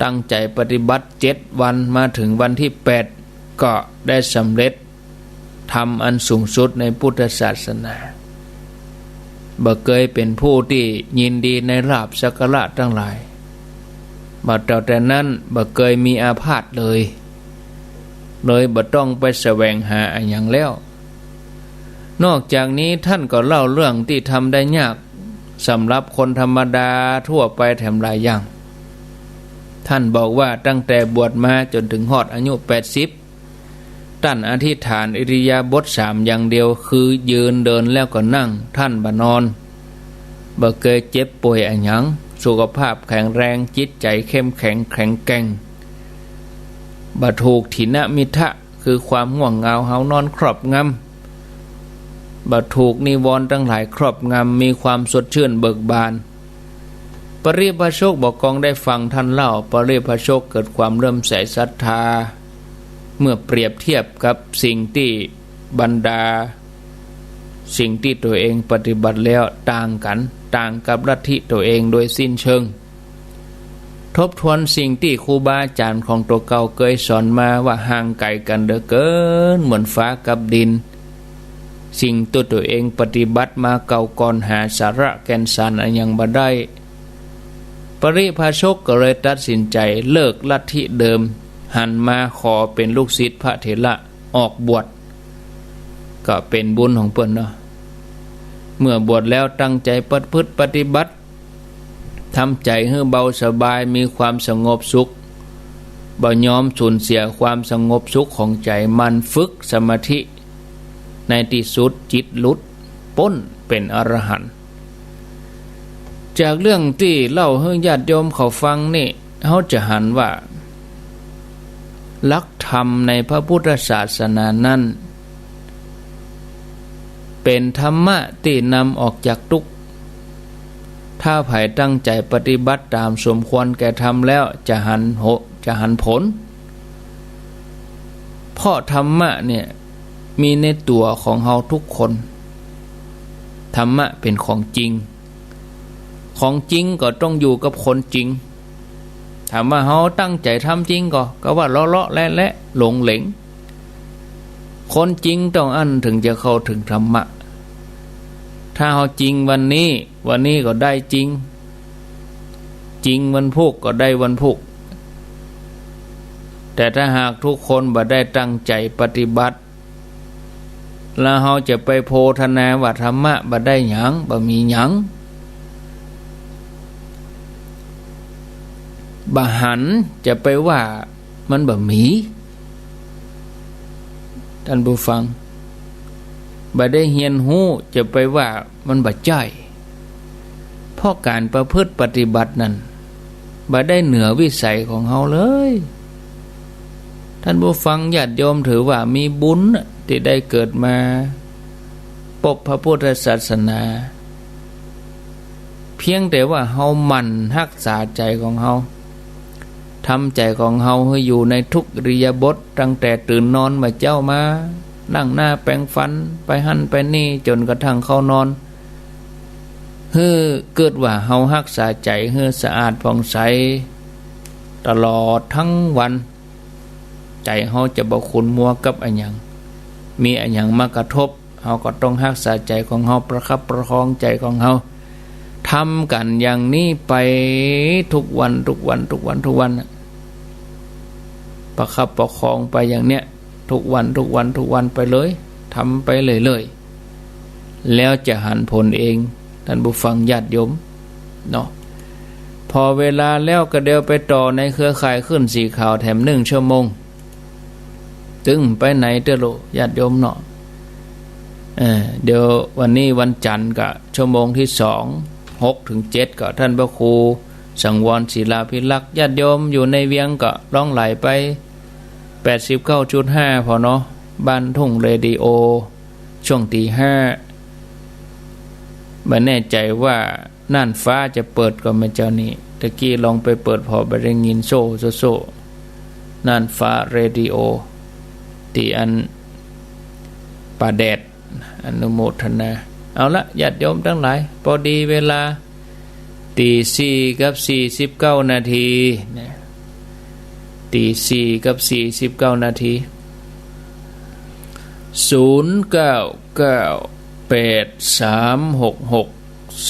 ตั้งใจ๋ปฏิบัติเจ็ดวัน มาเถิงวันตี้แปด ก็ได้สำเร็จธรรมอันสูงสุดในพุทธศาสนา บ่เกยเป๋นผู้ตี้ยินดีในลาภสักการะตังหลาย บ่าเต้าแต่นั้นบ่เกยมีอาพาธเลย เลยบ่ต้องไปแสวงหาอะหยังแล้ว นอกจากนี้ต้านก็เล่าเรื่องตี้ทำได้ยากสำหรับคนธรรมดาทั่วไปแถมหลายอย่าง ต้านบอกว่าตั้งแต่บวชมาจ๋นเถิงฮอดอายุแปดสิบ ต้านอธิษฐานอิริยาบถสามอย่างเดียว คือยืน เดิน แล้วก็นั่ง ต้านบ่นอน บ่เกยเจ็บป่วยอะหยัง สุขภาพแข็งแรง จิตใจ๋เข้มแข็งแข็งแกร่ง บ่ถูกถีนมิทธะ คือความง่วงเหงาหาวนอนครอบงำ บ่ถูกนิวรณ์ตังหลายครอบงำ มีความสดชื่นเบิกบาน ปริพาชกบ่ากองได้ฟังต้านเล่า ปริพาชกเกิดความเลื่อมใสศรัทธา เมื่อเปรียบเทียบกับสิ่งตี้บรรดา สิ่งตี้ตั๋วเองปฏิบัติแล้วต่างกั๋น ต่างกับลัทธิตั๋วเองโดยสิ้นเชิง ทบทวนสิ่งตี้ครูบาอาจ๋ารย์ของตั๋วเก่าเกยสอนมาว่าห่างไก๋กั๋นเหลือเกิน เหมือนฟ้ากับดิน สิ่งตี้ตั๋วเองปฏิบัติมาเก่าก่อนหาสาระแก่นสารอะหยังบ่ได้ ปริพาชกก็เลยตัดสินใจ๋เลิกลัทธิเดิม หันมาขอเป๋นลูกศิษย์พระเถระออกบวช ก็เป๋นบุญของเปิ้นเนาะ เมื่อบวชแล้วตั้งใจ๋ประพฤติปฏิบัติ ทำใจ๋หื้อเบาสบาย มีความสงบสุข บ่ยอมสูญเสียความสงบสุขของใจ๋ หมั่นฝึกสมาธิ ในตี้สุดจิตหลุดป๊นเป๋นอรหันต์ จากเรื่องตี้เล่าหื้อญาติโยมเขาฟังนี่ เฮาจะหันว่า หลักธรรมในพระพุทธศาสนานั้น เป๋นธรรมะตี้นำออกจากตุ๊กข์ ถ้าใผตั้งใจ๋ปฏิบัติต๋ามสมควรแก่ธรรมแล้วจะหันโห จะหันผล เพราะธรรมะเนี่ยมีในตั๋วของเฮาทุกคน ธรรมะเป๋นของจริง ของจริงก็ต้องอยู่กับคนจริง ถามว่าเฮาตั้งใจ๋ทำจริงก่อ ก็ว่าเลาะๆ แหละๆ หลงเหลง คนจริงต้องอั้นเถิงจะเข้าเถิงธรรมะ ถ้าเฮาจริงวันนี้ วันนี้ก็ได้จริง จริงวันพูกก็ได้วันพูก แต่ถ้าหากทุกคนบ่ได้ตั้งใจ๋ปฏิบัติ แล้วเฮาจะไปโพธนาว่าธรรมะบ่ได้หยัง บ่มีหยัง บ่หันจะไปว่ามันบ่มี ต้านผู้ฟัง บ่ได้เฮียนฮู้จะไปว่ามันบ่ใจ้ เพราะก๋านประพฤติปฏิบัตินั้น บ่ได้เหนือวิสัยของเฮาเลย ต้านผู้ฟังญาติโยมถือว่ามีบุญน่ะ ตี้ได้เกิดมาปบพระพุทธศาสนา เพียงแต่ว่าเฮาหมั่นฮักษาใจ๋ของเฮา ทำใจ๋ของเฮาหื้ออยู่ในทุกอิริยาบถ ตั้งแต่ตื่นนอนเมื่อเจ๊ามา ล้างหน้าแปรงฟัน ไปหั้นไปนี่ จ๋นกระทั่งเข้านอน หื้อเกิดว่าเฮาฮักษาใจ๋หื้อสะอาดผ่องใส ตลอดตึงวัน ใจ๋เฮาจะบ่ขุ่นมัวกับอะหยัง มีอะหยังมากระทบ เฮาก็ต้องฮักษาใจ๋ของเฮา ประคับประคองใจ๋ของเฮา ทำกั๋นอย่างนี้ไปทุกวัน ทุกวัน ทุกวัน ทุกวันน่ะ ประคับประคองไปอย่างเนี้ย ทุกวัน ทุกวัน ทุกวันไปเลย ทำไปเรื่อยๆ แล้วจะหันผลเอง ท่านผู้ฟังญาติโยมเนาะ พอเวลาแล้วก็เดี๋ยวไปต่อในเครือข่ายคลื่นสีขาวแถมนึ่งชั่วโมง ตึงไปไหนเตื้อลูกญาติโยมเนาะ เออ เดี๋ยววันนี้วันจันทร์ก็ชั่วโมงที่สอง หกถึงเจ็ด ก็ท่านพระครูสังวรศิลาภิรักษ์ ญาติโยมอยู่ในเวียงก็ลองไหลไป แปดสิบเก้าจุดห้า พอเนาะ บ้านทุ่งเรดิโอ ช่วงตีห้า บ่แน่ใจว่าน่านฟ้าจะเปิดก่อไหมเจ้านี่ ตะกี้ลองไปเปิดผ่อบ่ได้ยิน โซ่ โซ่ โซ่ น่านฟ้าเรดิโอ ตี้อันป่าแดด อนุโมทนา เอาละญาติโยมตังหลาย พอดีเวลา ตีสี่กับสี่สิบเก้านาทีนะ ตีสี่กับสี่สิบเก้านาที ศูนย์เก้าเก้าแปดสามหกหก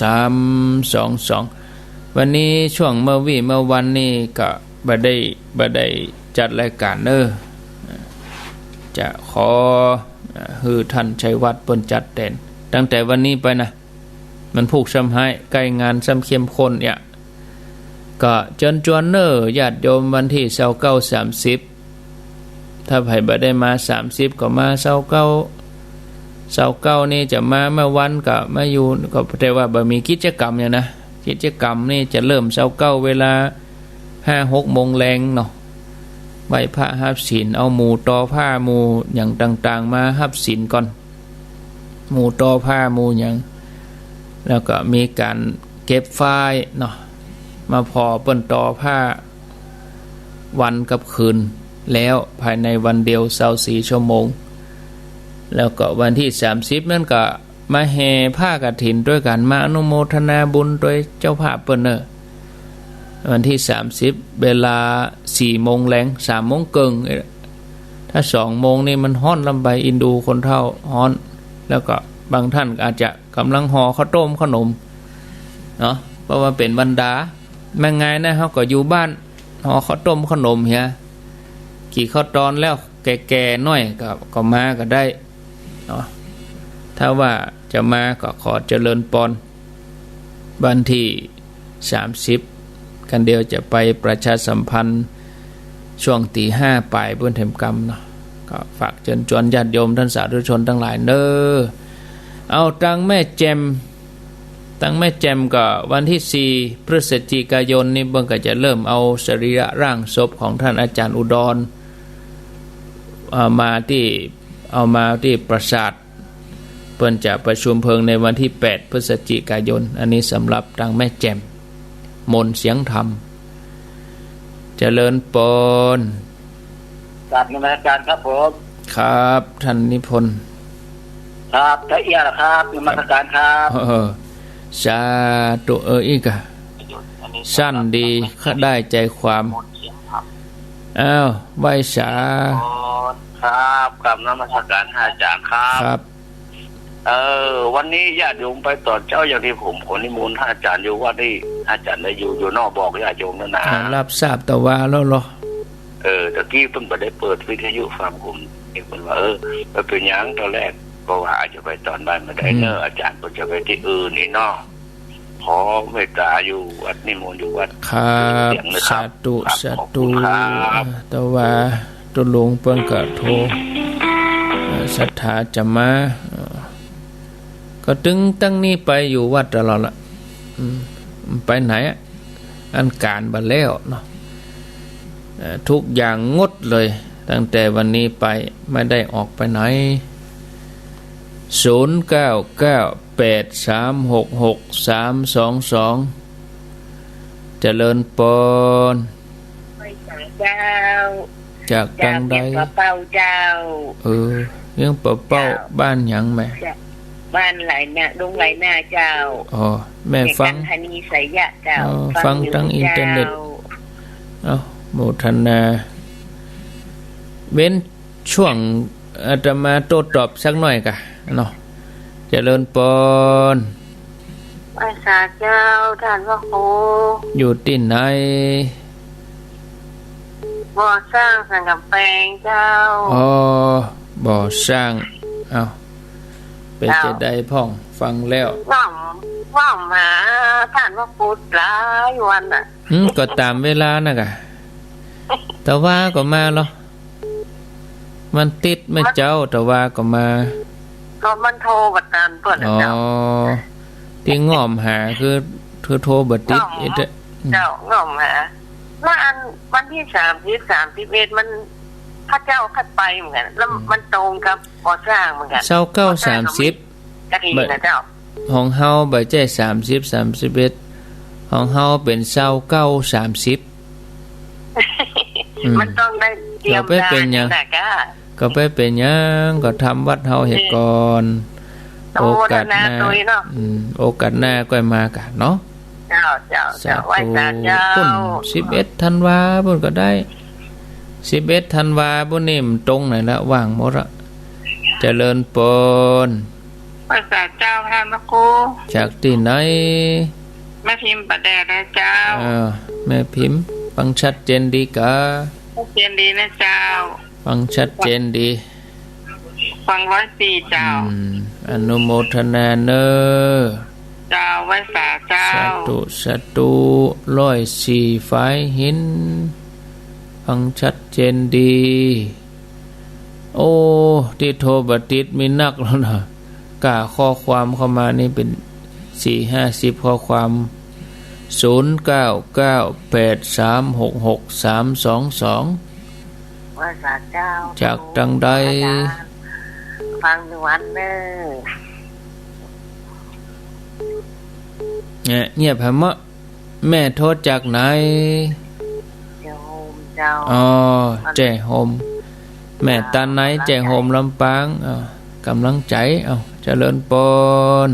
สามสองสอง วันนี้ช่วงเมื่อวี้เมื่อวันนี้ก็บ่ได้ บ่ได้จัดรายการเน้อ จะขอ เอ่อ หื้อท่านชัยวัฒน์เปิ้นจัดแตน ตั้งแต่วันนี้ไปนะ มันผูกซ้ำฮ้าย ใก้งานซ้ำเข้มข้นเนี่ย ก็เจิญจวนเน้อญาติโยม วันตี้ซาวเก้า สามสิบ ถ้าใผบ่ได้มาสามสิบ ก็มาซาวเก้า ซาวเก้านี่จะมาเมื่อวันก็มาอยู่ ก็แต่ว่าบ่มีกิจกรรมหยังนะ กิจกรรมนี่จะเริ่มซาวเก้า เวลาห้าหกโมงแลงเนาะ ไหว้พระฮับศีล เอาหมู่ต่อผ้าหมู่หยังต่างๆ มาฮับศีลก่อน หมู่ต่อผ้าหมู่หยัง แล้วก็มีก๋านเก็บฝ้ายเนาะ มาผ่อเปิ้นต่อผ้าวันกับคืน แล้วภายในวันเดียวซาวสี่ชั่วโมง แล้วก็วันตี้สามสิบนั้นก็มาแห่ผ้ากฐินตวยกั๋น มาอนุโมทนาบุญตวยเจ้าภาพเปิ้นเน้อ วันตี้สามสิบ เวลาสี่โมงแลง สามโมงเกิ่ง ถ้าสองโมงนี่มันฮ้อนล้ำไป อินดูคนเฒ่าฮ้อน แล้วก็บางท่านอาจจะก่ำลังห่อข้าวต้มข้าวหนมเนาะ เพราะว่าเป๋นวันดา แม่งไงนะ เฮาก็อยู่บ้านห่อข้าวต้มข้าวหนมเหีย กี่ข้าวตอนแล้ว แก่ๆ หน้อยก็ ก็มาก็ได้เนาะ ถ้าว่าจะมาก็ขอเจริญปอน วันตี้สามสิบ กันเดียวจะไปประชาสัมพันธ์ช่วงตีห้าป๋ายปู้นแถมกำเนาะ ก็ฝากเจิญจวนญาติโยมต้านสาธุชนตังหลายเน้อ เอาตังแม่แจ่ม ตังแม่แจ่มก็วันตี้สี่พฤศจิกายนนี่เปิ้นก็จะเริ่มเอาสรีระร่างศพของท่านอาจารย์อุดร เอ่อ มาตี้ เอามาตี้ปราสาท เปิ้นจะประชุมเพลิงในวันตี้แปดพฤศจิกายน อันนี้สำหรับตังแม่แจ่ม มนต์เสียงธรรม เจริญปอน กราบนมัสการครับผม ครับ ท่านนิพนธ์ ครับ ตะเอี้ยเหรอครับ นมัสการครับ เออ สาธุ เออ อี้กา สั้นดี ได้ใจความ อ้าว ไหว้สา ครับ กราบนมัสการอาจารย์ครับ ครับ เออ วันนี้ญาติโยมไปต๋อนเจ๊า อย่างตี้ผมขอนิมนต์อาจารย์อยู่วัดนี่ อาจารย์ได้อยู่ อยู่เนาะ บอกญาติโยมแล้วนะ อ่า รับทราบตะวาแล้วเหรอ เออ ตะกี้เปิ้นบ่ได้เปิดวิทยุฟัง ผมเห็นเปิ้นว่า เออ บ่เป๋นหยัง ต๋อนแรกก็ว่าอาจจะไปต๋อนบ่ายบ่ได้เน้อ อืม อาจารย์เปิ้นจะไปตี้อื่นนี่เนาะ ขอเมตตาอยู่วัด นิมนต์อยู่วัด ครับ เสียงนะครับ สาธุ ครับ สาธุ ขอบคุณครับ ตะวา ตุ๊ลุงเปิ้นก็โทร เอ่อ ศรัทธาจะมา เอ่อ ก็ตึงตังนี้ไปอยู่วัดตลอดละ อืม ไปไหนอะ อันก๋านบ่แล้วเนาะ เอ่อ ทุกอย่างงดเลย ตั้งแต่วันนี้ไปไม่ได้ออกไปไหน ศูนย์เก้าเก้าแปดสามหกหกสามสองสอง เจริญปอน ไหว้สาเจ้า จากตังใด เจ้า เวียงป่าเป้าเจ้า เออ เวียงป่าเป้า เจ้า บ้านหยังแม่ เจ้า บ้านไหลนา ดงไหลนาเจ้า อ๋อ แม่ฟัง แม่กัณหานี ไสยะเจ้า อ๋อ ฟังอยู่ ฟังตังอินเทอร์เน็ต เจ้า เอ้า โมทนา เว้นช่วงอาตมาโต้ตอบสักหน่อยกะเนาะ เจริญปอน ไหว้สาเจ้า ท่านพระครู อยู่ตี้ไหน บ่อสร้างสังกำแปงเจ้า อ๋อ บ่อสร้าง เอ้า เป๋น เจ้า จาใดพ่อง ฟังแล้ว ง่อม ง่อมหาต้านพระครูหลายวันน่ะ อืม ก็ต๋ามเวลาน่ะก่ะ ตะวาก็มาลอ มันติดแม่เจ้า ตะวาก็มา ก็มันโทรบ่ตันเปิ้นน่ะเจ้า อ๋อ ตี้ง่อมหาคือ คือโทรบ่ติด ง่อม เอ๊ะ เจ้า ง่อมหา แล้วอันวันตี้สามสิบ สามสิบเอ็ด มัน พระเจ้าคัดไปเหมือนกั๋น แล้ว อืม มันตรงกับบ่อสร้างเหมือนกั๋น ซาวเก้า บ่อสร้างก็มี สามสิบ กฐินน่ะเจ้า ของเฮาบ่ใจ้สามสิบ สามสิบเอ็ด ของเฮาเป๋นซาวเก้า สามสิบ อืม มันต้องได้เตรียม ก็บ่เป๋นหยัง การน่ะก้า ก็บ่เป๋นหยัง ก็ทำวัดเฮาเหียก่อน เออ โอกาสหน้า โมทนาตวยเนาะ อืม โอกาสหน้าก้อยมากั๋นเนาะ เจ้า เจ้า เจ้า สาธุ ไหว้สาเจ้า ปุ้น สิบเอ็ดธันวาปุ้นก็ได้ สิบเอ็ดธันวาปุ้นนี่มันตรงไหนละ ว่างหมดละ เจริญปอน ไหว้สาเจ้าต้านพระครู จากตี้ไหน แม่พิมพ์ป่าแดดนะเจ้า เออ แม่พิมพ์ ฟังชัดเจนดีกา ชัดเจนดีนะเจ้า ฟังชัดเจนดี ฟังร้อยสี่เจ้า อืม อนุโมทนาเน่อ เจ้า ไหว้สาเจ้า สาธุ สาธุ ร้อยสี่ฝายหิน ฟังชัดเจนดี โอ้ ตี้โทรบ่ติดมีนักแล้วนะ ก้าข้อความเข้ามานี่เป๋นสี่ห้าสิบข้อความ ศูนย์เก้าเก้าแปดสามหกหกสามสองสอง ไหว้สาเจ้า จากตังใด ฟังอยู่วันเน่อ เนี่ย เงียบหาเมาะ แม่โทรจากไหน แจ้ห่มเจ้า อ๋อ แจ้ห่ม แม่ตาไน แจ้ห่มลำปาง อ้าว ก๋ำลังใจ๋ อ้าว เจริญปอน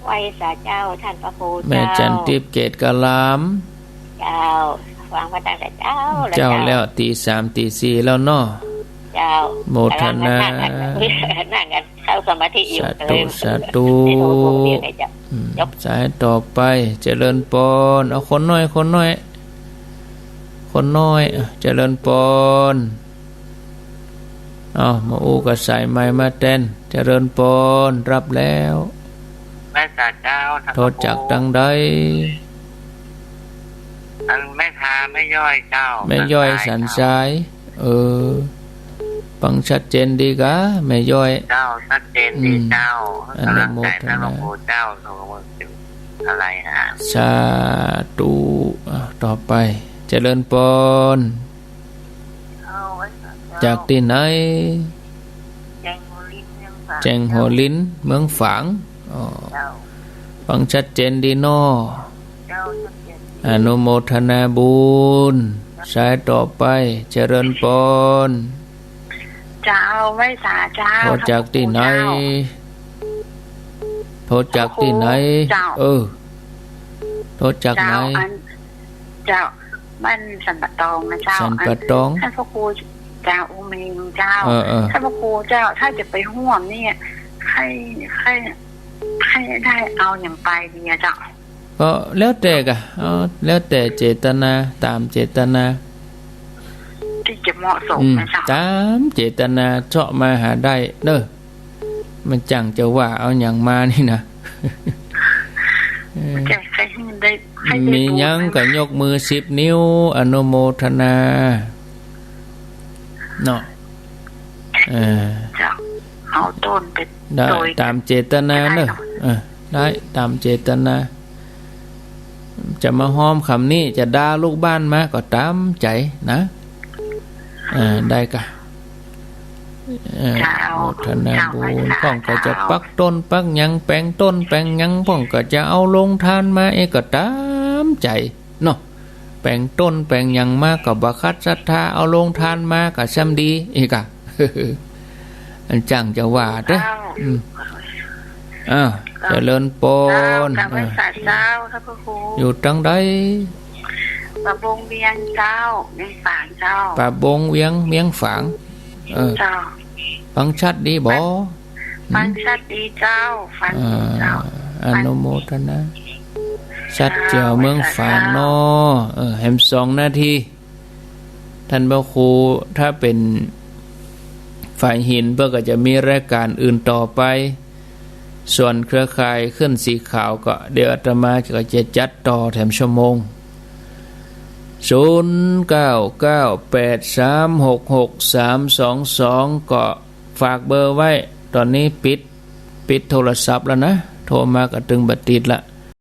ไหว้สาเจ้าต้านพระครู แม่ เจ้า จันทิพย์เกตกะลาม เจ้า ฟังมาตั้งแต่เจ๊าแล้ว เจ๊า เจ้า แล้ว ตี๋สามตี๋สี่แล้วเนาะ เจ้า โมทนา ก๋ำลังนั่งกั๋น นั่งกั๋น เข้าสมาธิอยู่ สาธุ เลย สาธุ ได้โทรวงเดียวเลยเจ้า อืม จบ สายต่อไป เจริญปอน เอาคนน้อย คนน้อย คนน้อย อ่ะ เจริญปอน เอา มาอู้กับสายไมค์มาแตน เจริญปอน ฮับแล้ว ไหว้สาเจ้า โทรจากตังใด อันแม่ทาแม่ย้อยเจ้า แม่ย้อยสันทราย สันทราย เออ ฟังชัดเจนดีกา แม่ย้อย เจ้า ชัดเจนดี อืม เจ้า อนุโมทนา ก๋ำลังใจ๋ต้านพระครูเจ้า ส่งกำลังใจ๋อะไรนะ สาธุ อ่ะ ต่อไป เจริญปอน เจ้า ไหว้สาเจ้า จากตี้ไหน แจ้งหัวลิน เมืองฝาง แจ้งหัวลิน เมืองฝาง อ๋อ เจ้า ฟังชัดเจนดีเนาะ เจ้า ชัดเจนดี อนุโมทนาบุญ สายต่อไป เจริญปอน เจ้า ไหว้สาเจ้า โทรจากตี้ไหน เจ้า โทรจากตี้ไหน เจ้า เออ โทรจากไหน เจ้า อัน เจ้า บ้านสันป่าตองนะเจ้า สันป่าตอง อันต้านพระครู เจ้า อุเมงเจ้า เออ เออ ต้านพระครูเจ้า ถ้าจะไปฮ่วมเนี่ย ใค่ ใค่ ใค่ได้เอาหยังไปดีอะเจ้า ก็แล้วแต่ก่ะ เอา แล้วแต่เจตนา ต๋ามเจตนา ตี้จะเหมาะสม อืม นะเจ้า ต๋ามเจตนาเซาะมาหาได้เน่อ มันจั้งจะว่าเอาหยังมานี่นะ เออ ใค่ ใค่ได้ ใค่ได้ มีหยังก็ยกมือสิบนิ้ว อนุโมทนา เนาะ เออ เจ้า เอาต้นไป ได้ โดย ต๋ามเจตนาเน่อ ได้เนาะ เออ ได้ ต๋ามเจตนา จะมาฮ้อมกำนี้ จะด่าลูกบ้านมาก็ต๋ามใจ๋นะ เออ ได้ก่ะ เออ เจ้า โมทนาบุญ เจ้า พ่องก็จะปักต้นปักหยัง แป๋งต้นแป๋งหยัง พ่องก็จะเอาโฮงตานมา เอ๊ะ ก็ต๋ามใจ๋เนาะ แป๋งต้นแป๋งหยังมาก็บ่ขัดศรัทธา เอาโฮงตานมาก็ซ้ำดี เอ๊ะ ก่ะ อันจั้งจะว่าเต๊อะ เจ้า อืม อ้าว เจริญปอน เจ้า กราบไหว้สาเจ้า ต้านพระครู อยู่ตังใด ป่าบงเวียงเจ้า เวียงฝางเจ้า ป่าบงเวียง เวียงฝาง เออ เจ้า ฟังชัดดีบ่ ฟังชัดดีเจ้า ฟังดีเจ้า อ่า อนุโมทนา ชัดแจ๋ว เมืองฝางเนาะ เออ แหมสองนาที ต้านพระครู ถ้าเป๋นฝ่ายหินเปิ้นก็จะมีรายก๋านอื่นต่อไป ส่วนเครือข่ายขึ้นสีขาวก็เดี๋ยวอาตมาก็จะจัดต่อแถมชั่วโมง ศูนย์ เก้า เก้า แปด สาม หก หก สาม สอง สอง ก็ฝากเบอร์ไว้ ต๋อนนี้ปิด ปิดโทรศัพท์แล้วนะ โทรมาก็ตึงบ่ติดละ